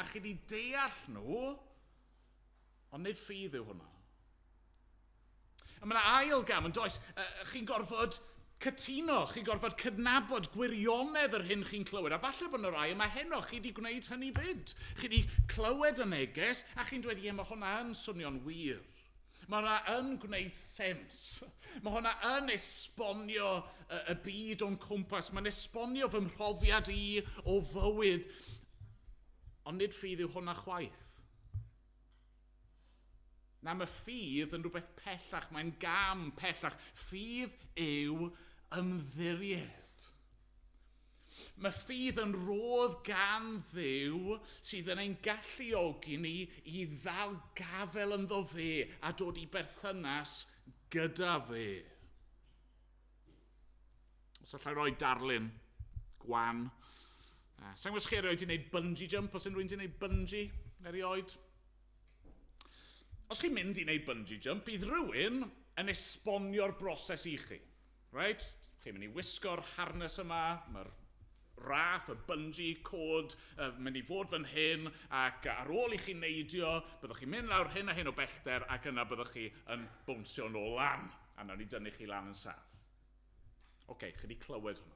chi wedi deall nhw, ond nid ffydd yw hwnna. A mae yna ail gam yn does, chi'n gorfod cytuno, chi'n gorfod cydnabod gwirionedd yr hyn chi'n clywed. A falle bod yna rai yma heno, chi wedi gwneud hynny fyd. Chi wedi clywed y neges a chi'n dweud, ie, mae hwnna yn swnio'n wir. Mae hwnna yn gwneud sens. Mae hwnna yn esbonio y byd o'n cwmpas. Mae'n esbonio fy mhrofiad i o fywyd. Ond nid ffydd yw hwnna chwaith. Na, mae ffydd yn rhywbeth pellach, mae'n gam pellach. Ffydd yw ymddiried. Mae ffydd yn rodd gan Dduw sydd yn ein galluogi ni i ddal gafel ynddo fe a dod i berthynas gyda fe. Os allai roi darlun gwan. Sa'n gwybod chi erioed wedi gwneud bungee jump, os unrhyw un wedi gwneud bungee erioed? Os chi'n mynd i wneud bungee jump, bydd rhywun yn esbonio'r broses i chi. Right? Chi'n mynd i wisgo'r harness yma, mae'r raff, y bungee cord, mynd i fod fan hyn, ac ar ôl i chi neidio, byddwch chi'n mynd lawr hyn a hyn o bellter, ac yna byddwch chi yn bownsio nôl lan, a nawn ni dynnu chi lan yn saff. Oce, chi wedi clywed hwnnw.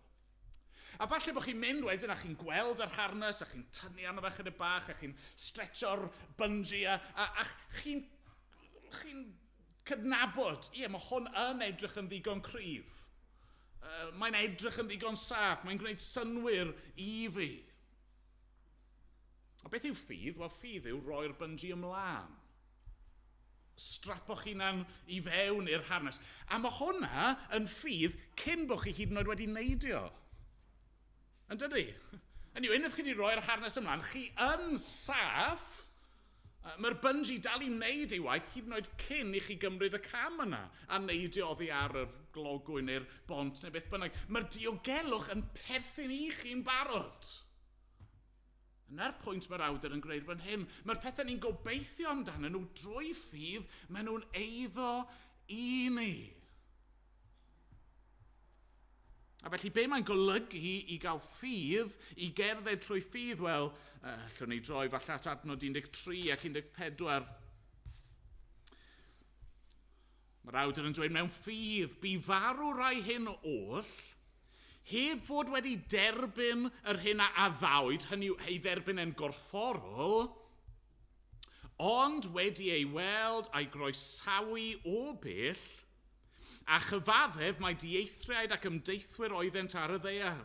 A falle bod chi'n mynd wedyn a chi'n gweld yr harness, a chi'n tynnu arno fe chydig bach, a chi'n stretcho'r bungee, a chi'n cydnabod, ie, mae hwn yn edrych yn ddigon cryf. Mae'n edrych yn ddigon saff, mae'n gwneud synnwyr i fi. A beth yw ffydd? Wel, ffydd yw roi'r bungee ymlaen. Strapo'ch hunan i fewn i'r harness. A mae hwnna yn ffydd cyn bod chi hyd yn oed wedi neidio. Yn dydy? Hynny yw, unwaith chi wedi roi'r harness ymlaen, chi yn saff. Mae'r bungee dal i wneud ei waith hyd yn oed cyn i chi gymryd y cam yna a neidio oddi ar y glogwyn neu'r bont neu beth bynnag. Mae'r diogelwch yn perthyn i chi'n barod. Yna'r pwynt mae'r awdur yn gwneud fan hyn. Mae'r pethau ni'n gobeithio amdanyn nhw drwy ffydd, maen nhw'n eiddo i ni. A felly, be mae'n golygu i gael ffydd, i gerdded trwy ffydd? Wel, allwn ni droi falle at adnod 13 ac 14. Mae'r awdur yn dweud, mewn ffydd, bu farw rai hyn oll, heb fod wedi derbyn yr hyn a addawyd, hynny yw ei dderbyn yn gorfforol, ond wedi ei weld a'i groesawu o bell, a chyfaddef mae dieithriaid ac ymdeithwyr oeddent ar y ddaear.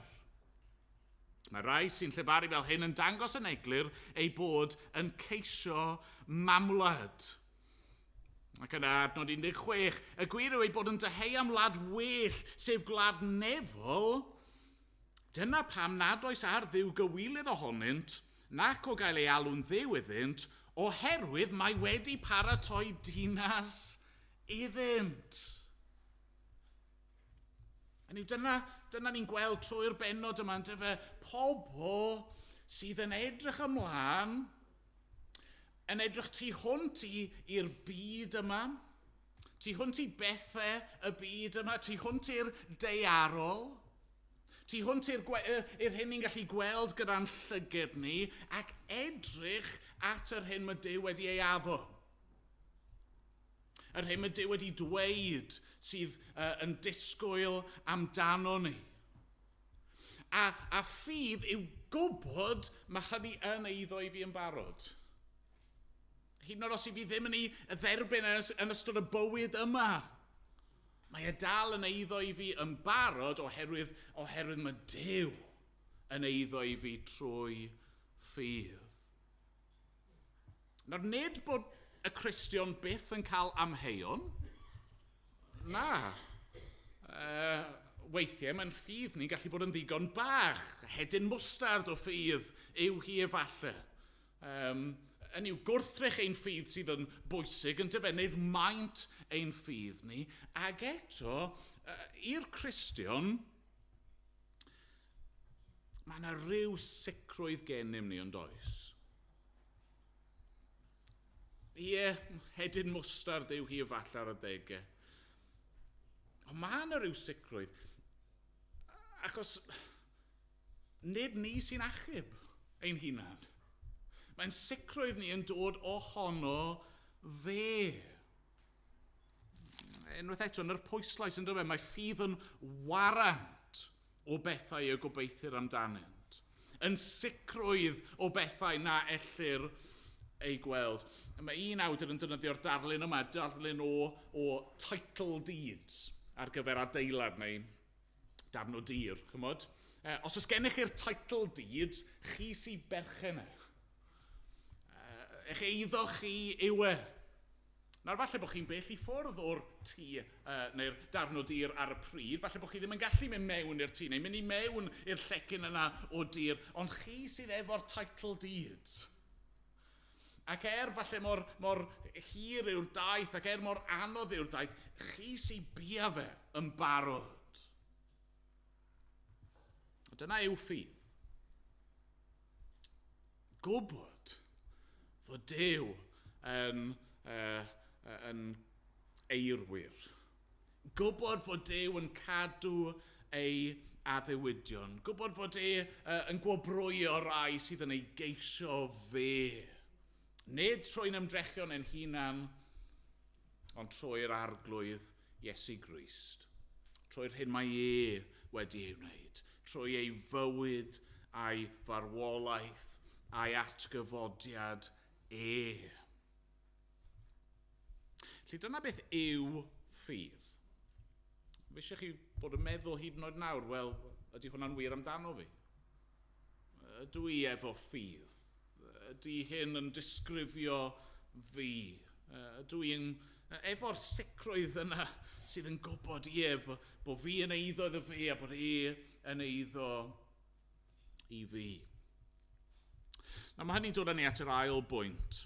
Mae rai sy'n llefaru fel hyn yn dangos yn eglur ei bod yn ceisio mamwlad. Ac yna adnod 16, y gwir yw ei bod yn dyheu am wlad well, sef gwlad nefol. Dyna pam nad oes ar Dduw gywilydd ohonynt, nac o gael ei alw'n Dduw iddynt, oherwydd mae wedi paratoi dinas iddynt. Hynny yw, dyna ni'n gweld trwy'r bennod yma, yndyfe, pobl sydd yn edrych ymlaen, yn edrych tu hwnt i'r byd yma, tu hwnt i bethau y byd yma, tu hwnt i'r daearol, tu hwnt i'r hyn ni'n gallu gweld gyda'n llygad ni, ac edrych at yr hyn mae Duw wedi ei addo. Yr hyn mae Duw wedi dweud sydd yn disgwyl amdano ni. A ffydd yw gwybod mae hynny yn eiddo i fi yn barod. Hyd yn oed os i fi ddim yn ei dderbyn yn ystod y bywyd yma, mae e dal yn eiddo i fi yn barod oherwydd mae Duw yn eiddo i fi trwy ffydd. Nawr, nid bod y Cristion byth yn cael amheuon. Na. Weithiau mae'n ffydd ni'n gallu bod yn ddigon bach. Hedyn mwstard o ffydd yw hi efalle. Yn yw gwrthrych ein ffydd sydd yn bwysig yn dyfennu maint ein ffydd ni. Ac eto, i'r Cristion, mae yna rhyw sicrwydd gennym ni yn does. Ie, hedyn mwstard yw hi efallai ar adegau. Ond mae yna rhyw sicrwydd. Achos nid ni sy'n achub ein hunan. Mae'n sicrwydd ni yn dod ohono fe. Unwaith eto, yn yr pwyslais yn dod fe, mae ffydd yn warant o bethau y gobeithir amdanynt. Yn sicrwydd o bethau na ellir ei gweld. Mae un awdur yn defnyddio'r darlun yma, darlun o title deeds ar gyfer adeilad neu darn o dir, chymod. Os oes gennych chi'r title deeds, chi sy'n berchen e. Eich eiddo chi yw e. Nawr, falle bod chi'n bell i ffwrdd o'r tŷ neu'r darn o dir ar y pryd, falle bod chi ddim yn gallu mynd mewn i'r tŷ neu mynd i mewn i'r llecyn yna o dir, ond chi sydd efo'r title deeds. Ac falle mor hir yw'r daith, ac mor anodd yw'r daith, chi sy'n bia fe yn barod. Dyna yw ffydd. Gwybod fod Duw yn eirwyr. Gwybod fod Duw yn cadw ei addewidion. Gwybod fod e yn gwobrwyo rai sydd yn ei geisio fe. Nid trwy'n ymdrechion ein hunan, ond trwy'r Arglwydd Iesu Grist. Trwy'r hyn mae e wedi ei wneud. Trwy ei fywyd a'i farwolaeth a'i atgyfodiad e. Felly dyna beth yw ffydd. Fe eisiau chi bod yn meddwl hyd yn oed nawr, wel, ydy hwnna'n wir amdano fi? Ydw i efo ffydd? Ydy hyn yn disgrifio fi? Ydw i'n efo'r sicrwydd yna sydd yn gwybod, ie, bod fi yn eiddo iddo fe a bod e yn eiddo i fi. Nawr, mae hynny'n dod â ni at yr ail bwynt.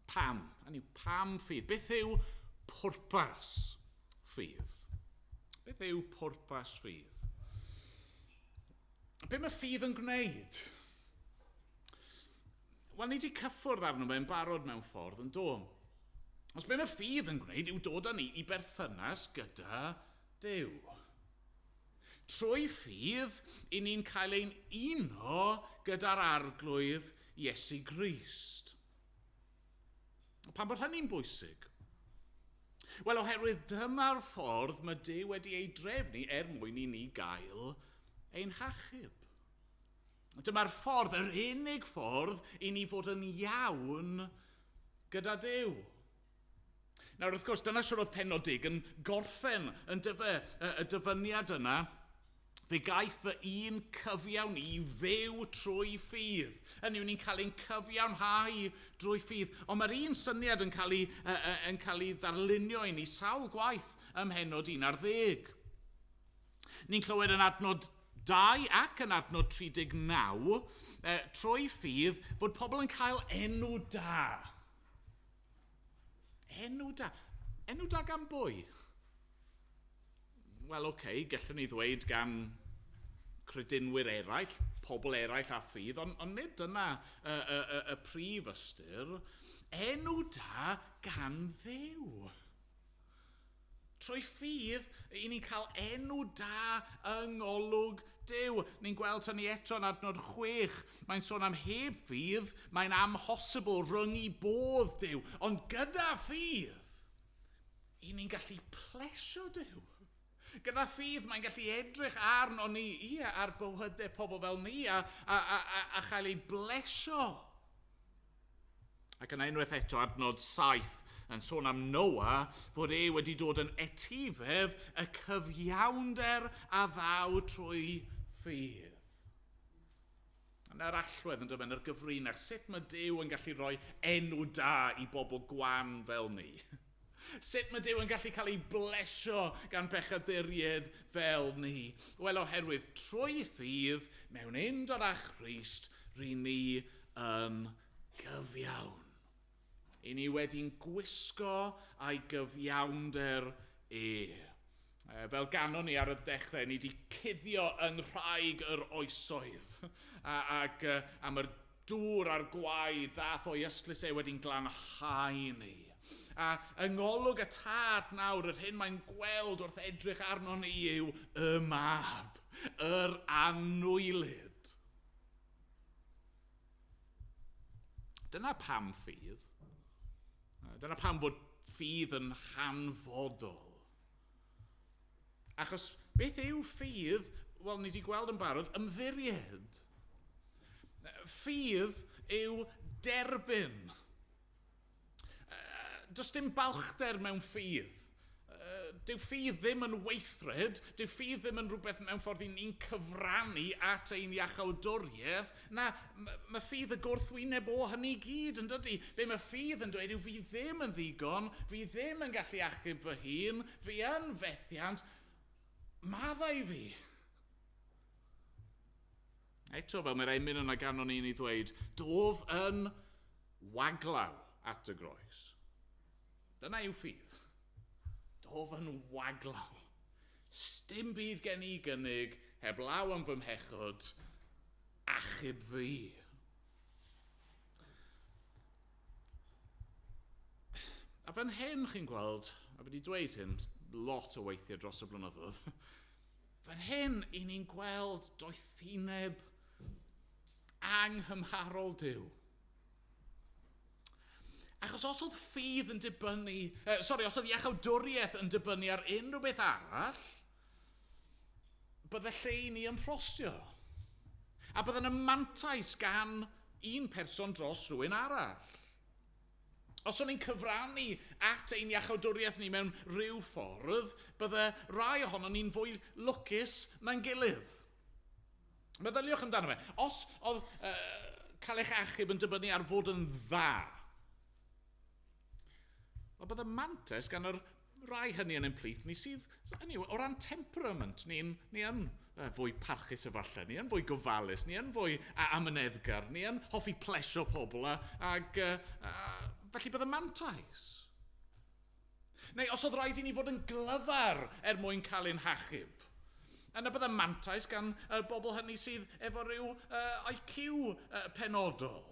Pam? Hynny, pam ffydd? Beth yw pwrpas ffydd? Beth yw pwrpas ffydd? Be mae ffydd yn gwneud? Wel, ni wedi cyffwrdd arno fe'n barod mewn ffordd yn do. Os be mae ffydd yn gwneud yw dod â ni i berthynas gyda Duw. Trwy ffydd, i ni'n cael ein uno gyda'r Arglwydd Iesu Grist. Pam bod hynny'n bwysig? Wel, oherwydd dyma'r ffordd mae Duw wedi ei drefnu er mwyn i ni gael ein hachub. Dyma'r ffordd, yr unig ffordd i ni fod yn iawn gyda Duw. Nawr, wrth gwrs, dyna siwr oedd pennod 10 yn gorffen yn dyfe y dyfyniad yna. Fe gaiff fy un cyfiawn i fyw trwy ffydd. Hynny yw, ni'n cael ein cyfiawnhau drwy ffydd. Ond mae'r un syniad yn cael ei ddarlunio i ni sawl gwaith ym mhennod 11. Ni'n clywed yn adnod 2 ac yn adnod 39, trwy ffydd, fod pobl yn cael enw da. Enw da. Enw da gan bwy? Wel, oce, gallwn ni ddweud gan credinwyr eraill, pobl eraill a ffydd, ond nid dyna y prif ystyr. Enw da gan Dduw. Trwy ffydd, i ni'n cael enw da yng ngolwg Duw. Ni'n gweld hynny eto yn adnod 6. Mae'n sôn am heb ffydd, mae'n amhosibl rhwng i bodd Duw. Ond gyda ffydd, i ni'n gallu plesio Duw. Gyda ffydd, mae'n gallu edrych arno ni, ie, ar bywydau pobl fel ni, a chael ei blesio. Ac yna unwaith eto, adnod 7, yn sôn am Noah, fod e wedi dod yn etifedd y cyfiawnder a ddaw trwy ffydd. Yna'r allwedd yn dod yr gyfrinach, sut mae Duw yn gallu rhoi enw da i bobl gwan fel ni? Sut mae Duw yn gallu cael ei blesio gan bechaduriaid fel ni? Wel, oherwydd trwy ffydd mewn undod â Christ, ry ni yn gyfiawn. I ni wedi'n gwisgo a'i gyfiawnder e. Fel ganon ni ar y dechrau, ni wedi cuddio yng nghraig yr oesoedd. Ac am yr dŵr a'r gwaed ddath o'i ystlys e wedi'n glanhau ni. A yng ngolwg y tad nawr, yr hyn mae'n gweld wrth edrych arno ni yw y mab, yr anwylyd. Dyna pam ffydd. Dyna pam bod ffydd yn hanfodol. Achos beth yw ffydd? Wel, ni wedi gweld yn barod, ymddiried. Ffydd yw derbyn. Does dim balchder mewn ffydd. Dyw ffydd ddim yn weithred, dyw ffydd ddim yn rhywbeth mewn ffordd i ni'n cyfrannu at ein iachawdwriaeth. Na, mae ffydd y gwrthwyneb o hynny gyd yn dydy. Be mae ffydd yn dweud yw fi ddim yn ddigon, fi ddim yn gallu achub fy hun, fi yn fethiant, maddau fi. Eto, fel mae'r emyn yna ganon ni'n ei ddweud, dof yn waglaw at y groes. Dyna yw ffydd. Dof yn waglaw. Sdim byd gen i gynnig, heblaw am fy mhechod, achub fi. A fan hyn chi'n gweld, a fi wedi dweud hyn lot o weithiau dros y blynyddoedd, fan hyn i ni'n gweld doethineb anghymharol Duw. Achos os oedd ffydd yn dibynnu, os oedd iachawdwriaeth yn dibynnu ar unrhyw beth arall, bydde lle i ni ymffrostio. A bydde yna mantais gan un person dros rhywun arall. Os o'n i'n cyfrannu at ein iachawdwriaeth ni mewn rhyw ffordd, bydde rai ohonon ni'n fwy lwcus na'n gilydd. Meddyliwch amdano fe. Os oedd cael eich achub yn dibynnu ar fod yn dda, wel, bydde mantais gan yr rai hynny yn ein plith ni sydd, anyway, o ran temperament, ni yn fwy parchus efallai, ni yn fwy gofalus, ni yn fwy amyneddgar, ni yn hoffi plesio pobl, ac felly bydde mantais. Neu os oedd rhaid i ni fod yn glyfar er mwyn cael ein hachub, yna bydde mantais gan y bobl hynny sydd efo rhyw IQ penodol.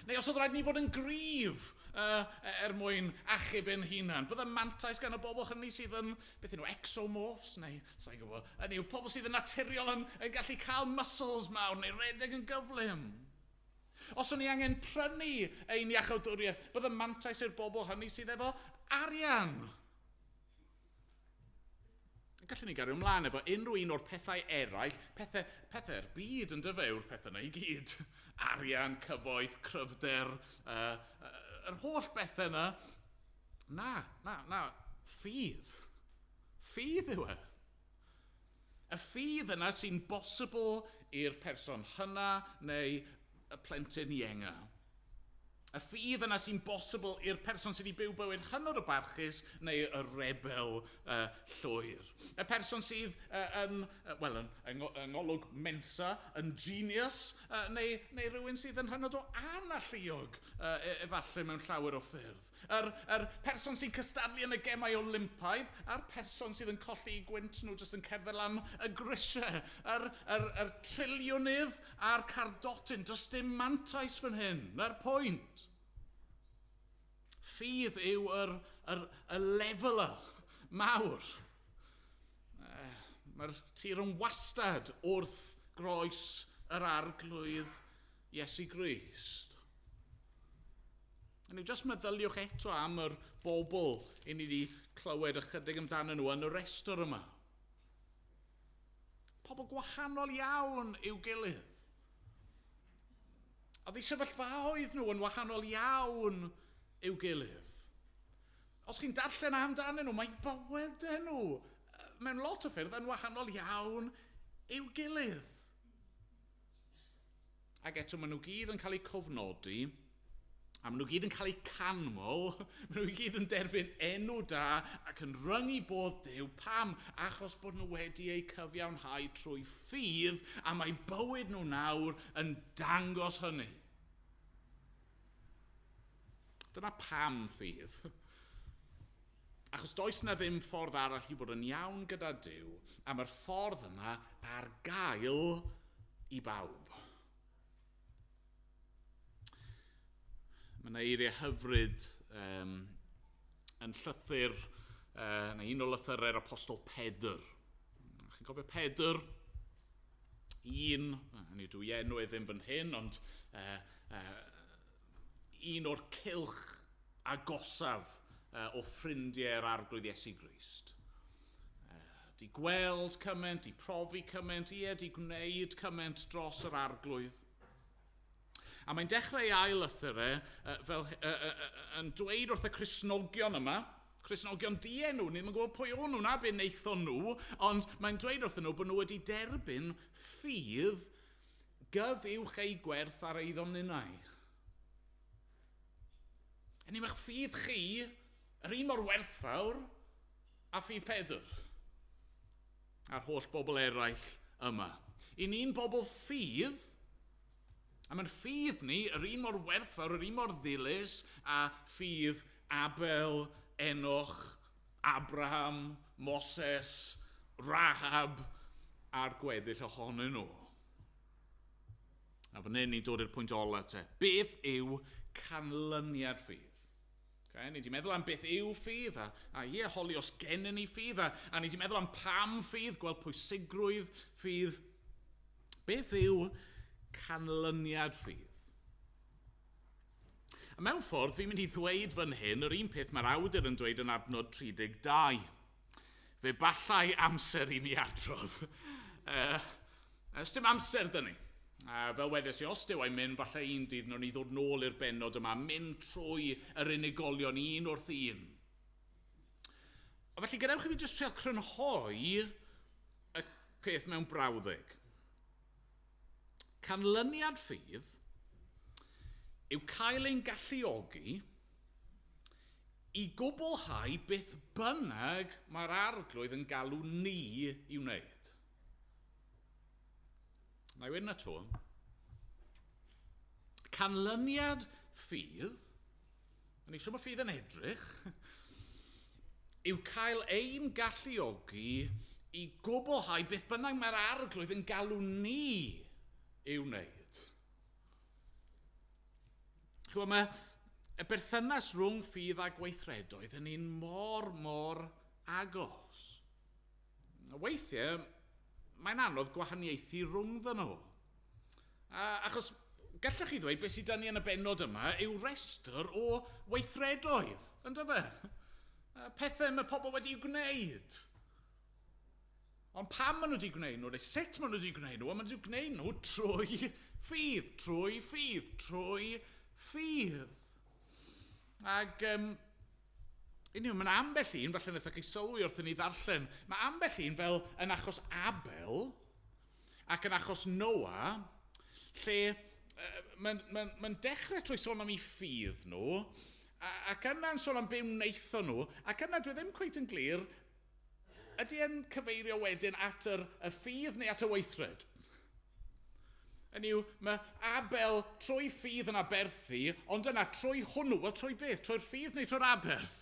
Neu os oedd rhaid ni fod yn gryf er mwyn achub ein hunan, bydde mantais gan y bobl hynny sydd yn, beth nhw, exomorphs, neu, sa'n gwybod, hynny yw, pobl sydd yn naturiol yn gallu cael muscles mawr neu redeg yn gyflym. Os o'n i angen prynu ein iachawdwriaeth, bydde mantais i'r bobl hynny sydd efo arian. Gallwn ni gario ymlaen efo unrhyw un o'r pethau eraill, pethau'r byd yn dyfe yw'r pethau yna i gyd. Arian, cyfoeth, cryfder, yr holl bethau yna. Na, ffydd. Ffydd yw e. Y ffydd yna sy'n bosibl i'r person hynna neu y plentyn ienga. Y ffydd yna sy'n bosibl i'r person sydd wedi byw bywyd hynod o barchus neu y rebel llwyr. Y person sydd yng ngolwg Mensa, yn genius, neu rhywun sydd yn hynod o analluog efallai mewn llawer o ffyrdd. Yr person sy'n cystadlu yn y gemau Olympaidd a'r person sydd yn colli eu gwynt nhw jyst yn cerdded lan y grisiau. Yr triliwnydd a'r cardotyn, does dim mantais fan hyn, na'r pwynt. Ffydd yw y leveler mawr. Mae'r tir yn wastad wrth groes yr arglwydd Iesu Grist. A ni jyst meddyliwch eto am yr bobl i ni wedi clywed ychydig amdanyn nhw yn y restr yma. Pobl gwahanol iawn i'w gilydd. Oedd eu sefyllfaoedd nhw yn wahanol iawn i'w gilydd. Os chi'n darllen amdanyn nhw, mae bywydau nhw mewn lot o ffyrdd yn wahanol iawn i'w gilydd. Ac eto maen nhw gyd yn cael eu cofnodi, a maen nhw gyd yn cael eu canmol, maen nhw gyd yn derbyn enw da ac yn ryngu bodd Duw. Pam? Achos bod nhw wedi eu cyfiawnhau trwy ffydd, a mae bywyd nhw nawr yn dangos hynny. Dyna pam ffydd. Achos does na ddim ffordd arall i fod yn iawn gyda Duw, a mae'r ffordd yma ar gael i bawb. Mae yna eiriau hyfryd yn llythyr, neu un o lythyrau'r apostol Pedr. Chi'n cofio Pedr? Un, hynny yw, dwi enw e ddim fan hyn, ond un o'r cylch agosaf o ffrindiau'r Arglwydd Iesu Grist. Di gweld cymaint, di profi cymaint, ie, di gwneud cymaint dros yr Arglwydd. A mae'n dechrau ei ail lythyr e, fel, yn dweud wrth y Cristnogion yma, Cristnogion dienw, ni ddim yn gwybod pwy o'n nhw na be wnaethon nhw, ond mae'n dweud wrthyn nhw bod nhw wedi derbyn ffydd gyfuwch ei gwerth ar eiddo ninnau. Hynny yw, mae'ch ffydd chi yr un mor werthfawr a ffydd Pedr a'r holl bobl eraill yma. I ni'n bobl ffydd, a mae'n ffydd ni yr un mor werthfawr, yr un mor ddilys a ffydd Abel, Enoch, Abraham, Moses, Rahab a'r gweddill ohonyn nhw. A fan hyn ni'n dod i'r pwynt ola te. Beth yw canlyniad ffydd? Okay, ni wedi meddwl am beth yw ffydd, a ie, holi os gennyn ni ffydd, a ni wedi meddwl am pam ffydd, gweld pwysigrwydd ffydd. Beth yw canlyniad ffydd? A mewn ffordd, fi'n mynd i ddweud fan hyn yr un peth mae'r awdur yn dweud yn adnod 32. Fe ballai amser i mi adrodd. Ys dim amser dyn ni. Fel wedes i, os dyw e'n mynd, falle un dydd wnawn ni ddod nôl i'r bennod yma, mynd trwy yr unigolion un wrth un. A felly gadewch i fi jyst treial crynhoi y peth mewn brawddeg. Canlyniad ffydd yw cael ein galluogi i gwblhau beth bynnag mae'r Arglwydd yn galw ni i wneud. Na i weud 'na 'to. Canlyniad ffydd, a ni eisiau bod ffydd yn edrych, yw cael ein galluogi i gwblhau beth bynnag mae'r Arglwydd yn galw ni i'w wneud. Chymod, mae y berthynas rhwng ffydd a gweithredoedd yn un mor, mor agos. Weithiau, mae'n anodd gwahaniaethu rhwngddyn nhw. Achos gallech chi ddweud beth sydd 'da ni yn y bennod yma yw restr o weithredoedd, yndyfe? Pethau mae pobl wedi'u gwneud. Ond pam maen nhw wedi gwneud nhw, neu sut maen nhw wedi gwneud nhw, maen nhw wedi gwneud nhw trwy ffydd, trwy ffydd, trwy ffydd. Ac unrhyw, mae'n ambell un, falle wnaethoch chi sylwi wrth i ni ddarllen, mae ambell un fel yn achos Abel ac yn achos Noah, lle mae'n dechrau trwy sôn am eu ffydd nhw, ac yna'n sôn am be wnaethon nhw, ac yna dwi ddim cweit yn glir, ydy e'n cyfeirio wedyn at y ffydd neu at y weithred? Hynny yw, mae Abel trwy ffydd yn aberthu, ond yna trwy hwnnw, wel trwy beth? Trwy'r ffydd neu trwy'r aberth?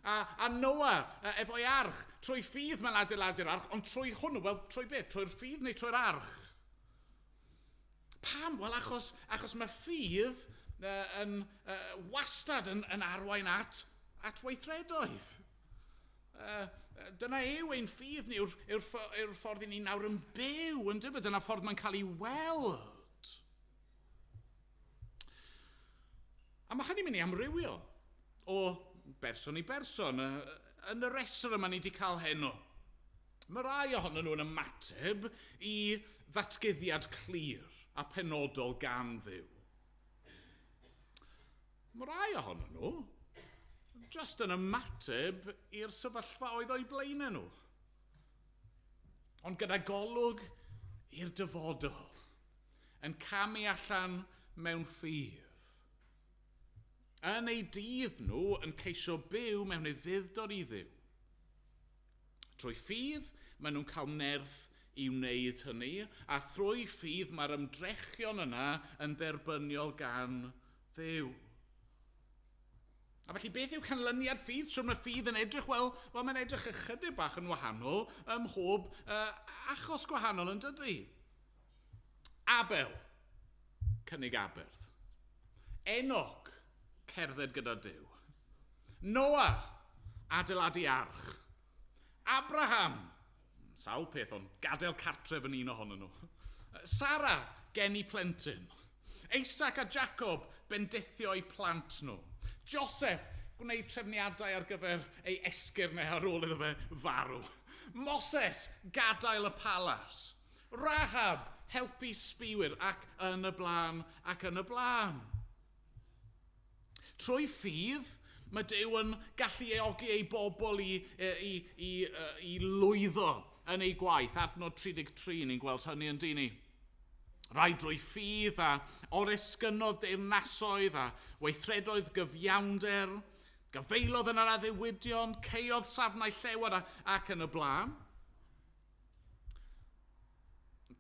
A Noah, efo'i arch, trwy ffydd mae'n adeiladu'r arch, ond trwy hwnnw, wel trwy beth? Trwy'r ffydd neu trwy'r arch? Pam? Wel achos mae ffydd yn wastad yn arwain at weithredoedd. Dyna yw ein ffydd ni, yw'r ffordd i ni nawr yn byw, yn dyfe? Dyna ffordd mae'n cael ei weld. A mae hynny'n mynd i amrywio o berson i berson. Yn y restr yma ni wedi cael heno, mae rai ohonyn nhw yn ymateb i ddatguddiad clir a penodol gan Dduw. Mae rai ohonyn nhw just yn ymateb i'r sefyllfa oedd o'u blaenau nhw. Ond gyda golwg i'r dyfodol. yn camu allan mewn ffydd. Yn eu dydd nhw yn ceisio byw mewn ufudd-dod i Dduw. Trwy ffydd, maen nhw'n cael nerth i wneud hynny, a thrwy ffydd mae'r ymdrechion yna yn dderbyniol gan Dduw. A felly beth yw canlyniad ffydd? Shwt mae ffydd yn edrych? Wel, well, mae'n edrych ychydig bach yn wahanol ym mhob achos gwahanol yn dydy. Abel, cynnig aberth. Enoch, cerdded gyda Duw. Noah, adeiladu arch. Abraham, sawl peth ond gadael cartref yn un ohonyn nhw. Sara, geni plentyn. Isaac a Jacob, bendithio eu plant nhw. Joseph, gwneud trefniadau ar gyfer ei esgyrn neu ar ôl iddo fe farw. Moses, gadael y palas. Rahab, helpu sbiwyr ac yn y blaen ac yn y blaen. Trwy ffydd, mae Duw yn galluogi ei bobl i lwyddo yn ei gwaith. Adnod 33, ni'n gweld hynny yn dyn ni. Rai drwy ffydd a oresgynnodd deyrnasoedd a weithredoedd gyfiawnder, gyfeilodd yn yr addewidion, caeodd safnau llewod ac yn y blaen.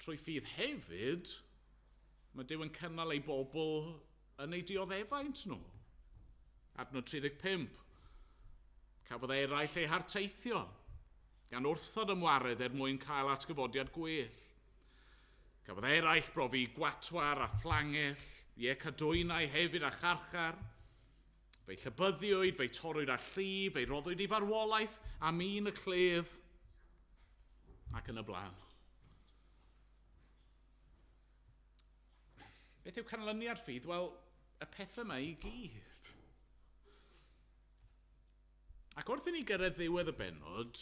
Trwy ffydd hefyd, mae Duw yn cynnal ei bobl yn ei dioddefaint nhw. Adnod 35. Cafodd eraill eu harteithio, gan wrthod ymwared er mwyn cael atgyfodiad gwell. Cafodd eraill brofi gwatwar a phlangell, ie cadwynau hefyd a charchar. Fe'i llybyddiwyd, fe'i torrwyd â llif, fe'i roddwyd i farwolaeth am un y cledd, ac yn y blaen. Beth yw canlyniad ffydd? Wel, y pethau yma i gyd. Ac wrth i ni gyrraedd ddiwedd y bennod,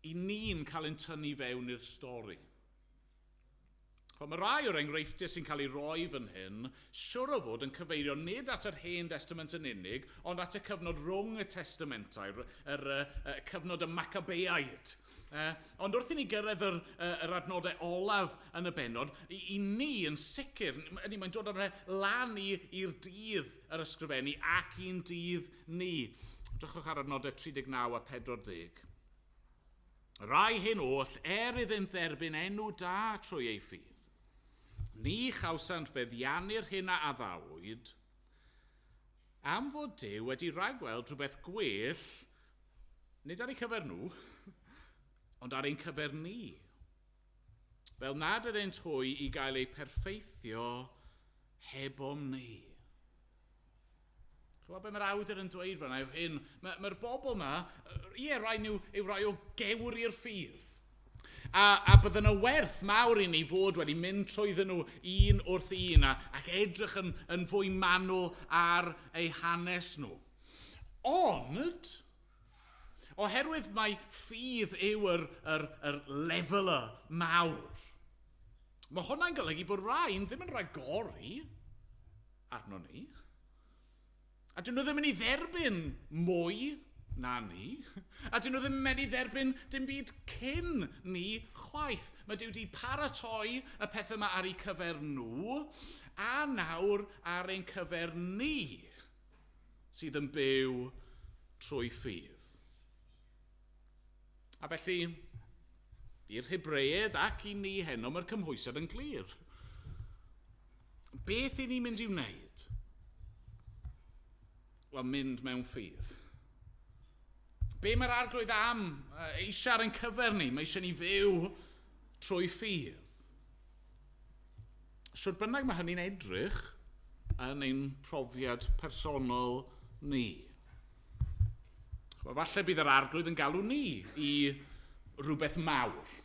i ni'n cael ein tynnu fewn i'r stori. Mae rai o'r enghreifftiau sy'n cael ei roi fan hyn, siwr o fod yn cyfeirio nid at yr Hen Testament yn unig, ond at y cyfnod rhwng y testamentau, yr cyfnod y Maccabeaid. Ond wrth i ni gyrraedd yr adnodau olaf yn y bennod, i ni yn sicr, mae'n dod ar lan i'r dydd yr ysgrifennu ac i'n dydd ni. Drychwch ar adnodau 39 a 40. Rai hyn oll, er iddynt dderbyn enw da trwy ei ffydd, ni chawsant feddiannu'r hyn a addawyd, am fod Duw wedi rhagweld rhywbeth gwell, nid ar eu cyfer nhw, ond ar ein cyfer ni, fel nad ydynt hwy i gael eu perffeithio hebom ni. Chymod be mae'r awdur yn dweud fan'na yw hyn, mae'r bobl yma, ie, rai nhw yw rai o gewri'r ffydd. A bydden nhw werth mawr i ni fod wedi mynd trwyddyn nhw un wrth un ac edrych yn fwy manwl ar eu hanes nhw. Ond, oherwydd mai ffydd yw yr leveler mawr, mae hwnna'n golygu bod rhain ddim yn rhagori arno ni. A dyn nhw ddim yn ei dderbyn mwy na ni. A dyn nhw ddim yn mynd i dderbyn dim byd cyn ni chwaith. Mae Duw wedi paratoi y pethau yma ar eu cyfer nhw, a nawr ar ein cyfer ni, sydd yn byw trwy ffydd. A felly, i'r Hebreaid ac i ni heno, mae'r cymhwysiad yn glir. Beth i ni'n mynd i wneud? Wel, mynd mewn ffydd. Be mae'r Arglwydd am eisiau ar ein cyfer ni? Mae eisiau ni fyw trwy ffydd. Shwt bynnag mae hynny'n edrych yn ein profiad personol ni. Wel, falle bydd yr Arglwydd yn galw ni i rhywbeth mawr.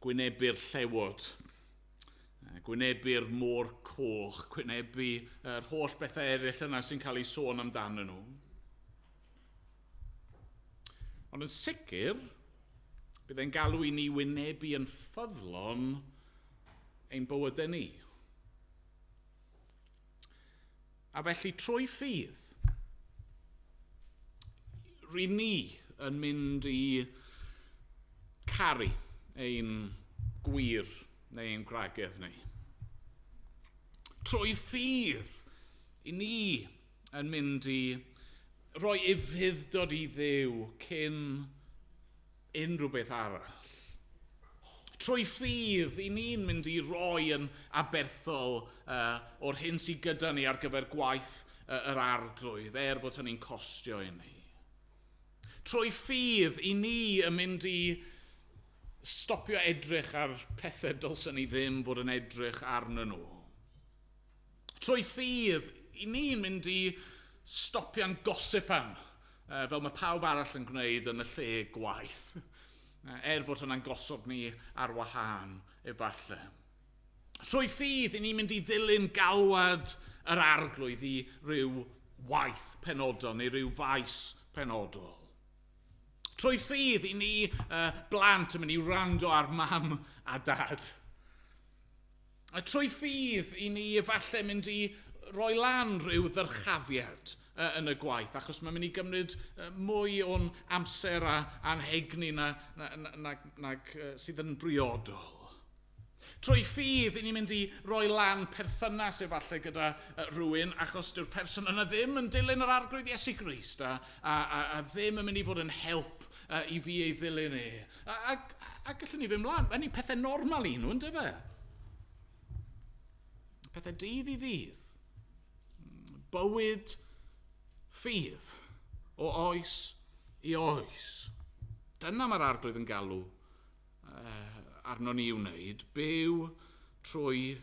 Gwynebu'r llewod, gwynebu'r môr coch, gwynebu yr holl bethau eraill yna sy'n cael ei sôn amdanyn nhw. Ond yn sicr, bydd e'n galw i ni wynebu yn ffyddlon ein bywydau ni. A felly trwy ffydd, ry'n ni yn mynd i caru ein gwir neu ein gwragedd ni. Trwy ffydd, i ni yn mynd i roi ufudd-dod i Dduw cyn unrhyw beth arall. Trwy ffydd, i ni'n mynd i roi yn aberthol o'r hyn sydd gyda ni ar gyfer gwaith yr Arglwydd, er fod hynny'n costio i ni. Trwy ffydd, i ni yn mynd i stopio edrych ar pethau dylsen ni ddim fod yn edrych arnyn nhw. Trwy ffydd, i ni'n mynd i stopio'n gossipan, fel mae pawb arall yn gwneud yn y lle gwaith. Er fod hwnna'n gosod ni ar wahân, efallai. Trwy ffydd, i ni'n mynd i ddilyn galwad yr Arglwydd i ryw waith penodol neu ryw faes penodol. Trwy ffydd, i ni blant yn mynd i wrando ar mam a dad. A trwy ffydd, i ni efallai mynd i roi lan rhyw ddyrchafiad yn y gwaith, achos mae'n mynd i gymryd mwy o'n amser a anhegni nag sydd yn briodol. Trwy ffydd, i ni'n mynd i roi lan perthynas efallai gyda rhywun, achos dyw'r person yna ddim yn dilyn yr Arglwydd Iesu Grist a ddim yn mynd i fod yn help i fi ei ddilyn e. A gallwn ni fynd mlaen. Mae'n pethau normal i nhw, yndyfe? Pethau dydd i ddydd. Bywyd ffydd o oes i oes. Dyna mae'r Arglwydd yn galw arno ni i'w wneud, byw trwy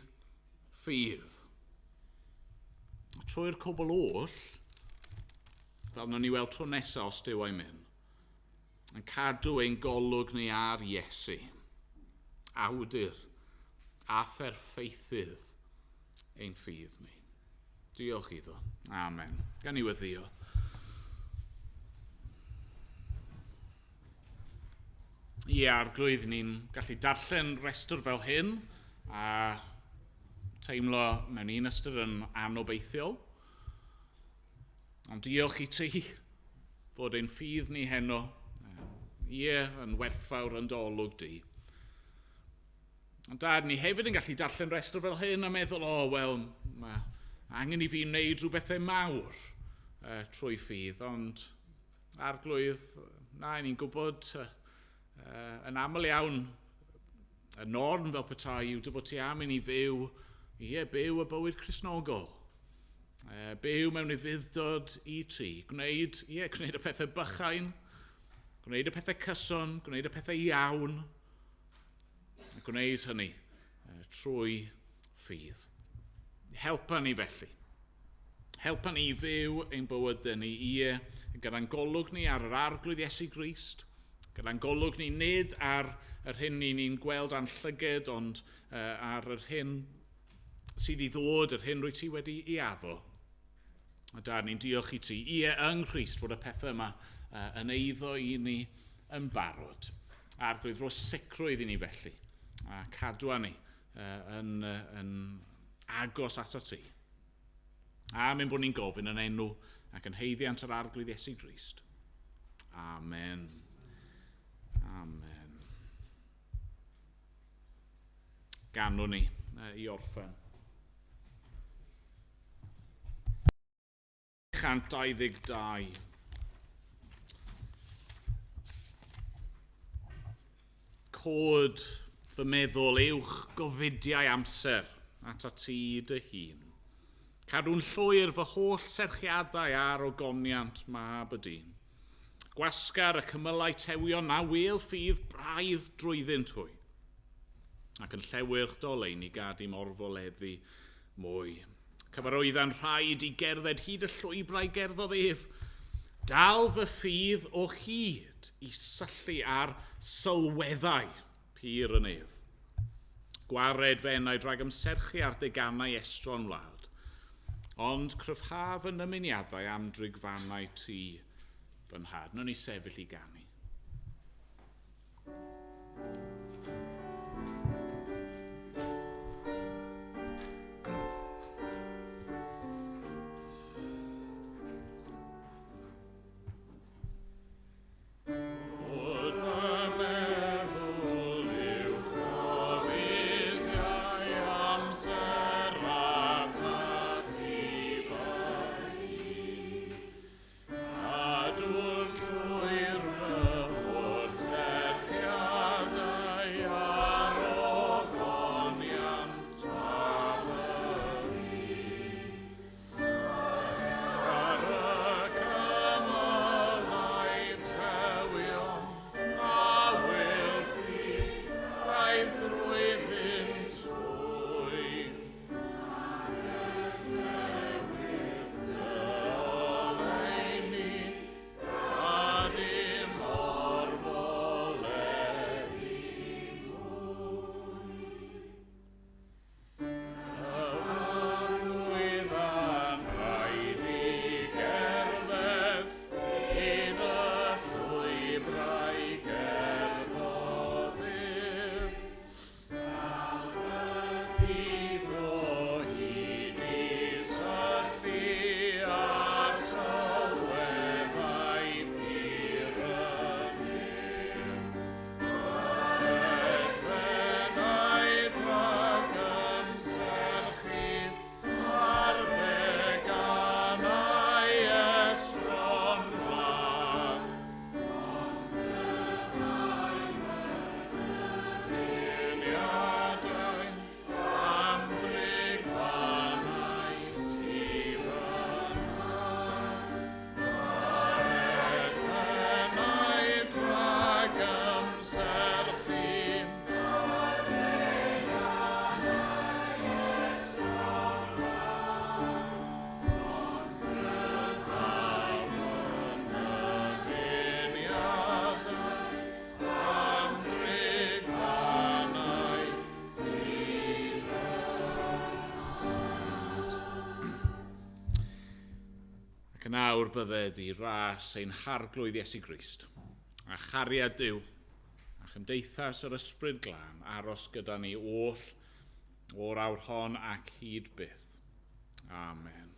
ffydd. Trwy'r cwbl oll, fel nawn ni weld tro nesaf os Duw a'i myn, yn cadw ein golwg ni ar Iesu, awdur a pherffeithydd ein ffydd ni. Diolch iddo. Amen. Gan i weddïo. Ie, Arglwydd, ni'n gallu darllen rhestr fel hyn a teimlo mewn un ystyr yn anobeithiol. Ond diolch i ti fod ein ffydd ni heno, ie, yn werthfawr yn dy olwg di. Ond Dad, ni hefyd yn gallu darllen rhestr fel hyn a meddwl, o, wel, mae angen i fi wneud rhywbethau mawr trwy ffydd, ond Arglwydd, na, ni'n gwybod yn aml iawn, y norm fel petai yw dy fod ti am i ni fyw, ie, byw y bywyd Cristnogol. Byw mewn ufudd-dod i ti, gwneud y pethau bychain, gwneud y pethau cyson, gwneud y pethau iawn, a gwneud hynny trwy ffydd. Helpa ni felly. Helpa ni i fyw ein bywydau ni, ie, gyda'n golwg ni ar yr Arglwydd Iesu Grist, gyda'n golwg ni nid ar yr hyn ni'n gweld a'n llyged, ond ar yr hyn sydd i ddod, yr hyn rwyt ti wedi ei addo. A Dad, ni'n diolch i ti, ie, yng Nghrist, fod y pethau yma yn eiddo i ni yn barod. Arglwydd, rho sicrwydd i ni felly, a cadwa ni yn agos ato ti. A mynd bod ni'n gofyn yn enw ac yn haeddiant yr Arglwydd Iesu Grist. Amen. Amen. Ganwn ni i orffen. 122. Cod fy meddwl uwch gofidiau amser at ti dy hun. Cadw'n llwyr fy holl serchiadau ar ogoniant mab y dyn. Gwasgar y cymylau tewion na wêl ffydd braidd drwyddynt hwy, ac yn llewyrch dolein i gad i'm orfoleddu mwy. Cyfarwydda'n rhaid i gerdded hyd y llwybrau gerddodd ef. Dal fy ffydd o hyd i syllu ar sylweddau pur yn ef. Gwared fy enaid rhag ymserchu ar deganau estron wlad, ond cryfha fy nymuniadau am drigfannau ti fy nhad. Nawn ni sefyll i ganu. bydded i ras ein harglwydd Iesu Grist, a chariad Duw, a chymdeithas yr Ysbryd Glân aros gyda ni oll o'r awr hon ac hyd byth. Amen.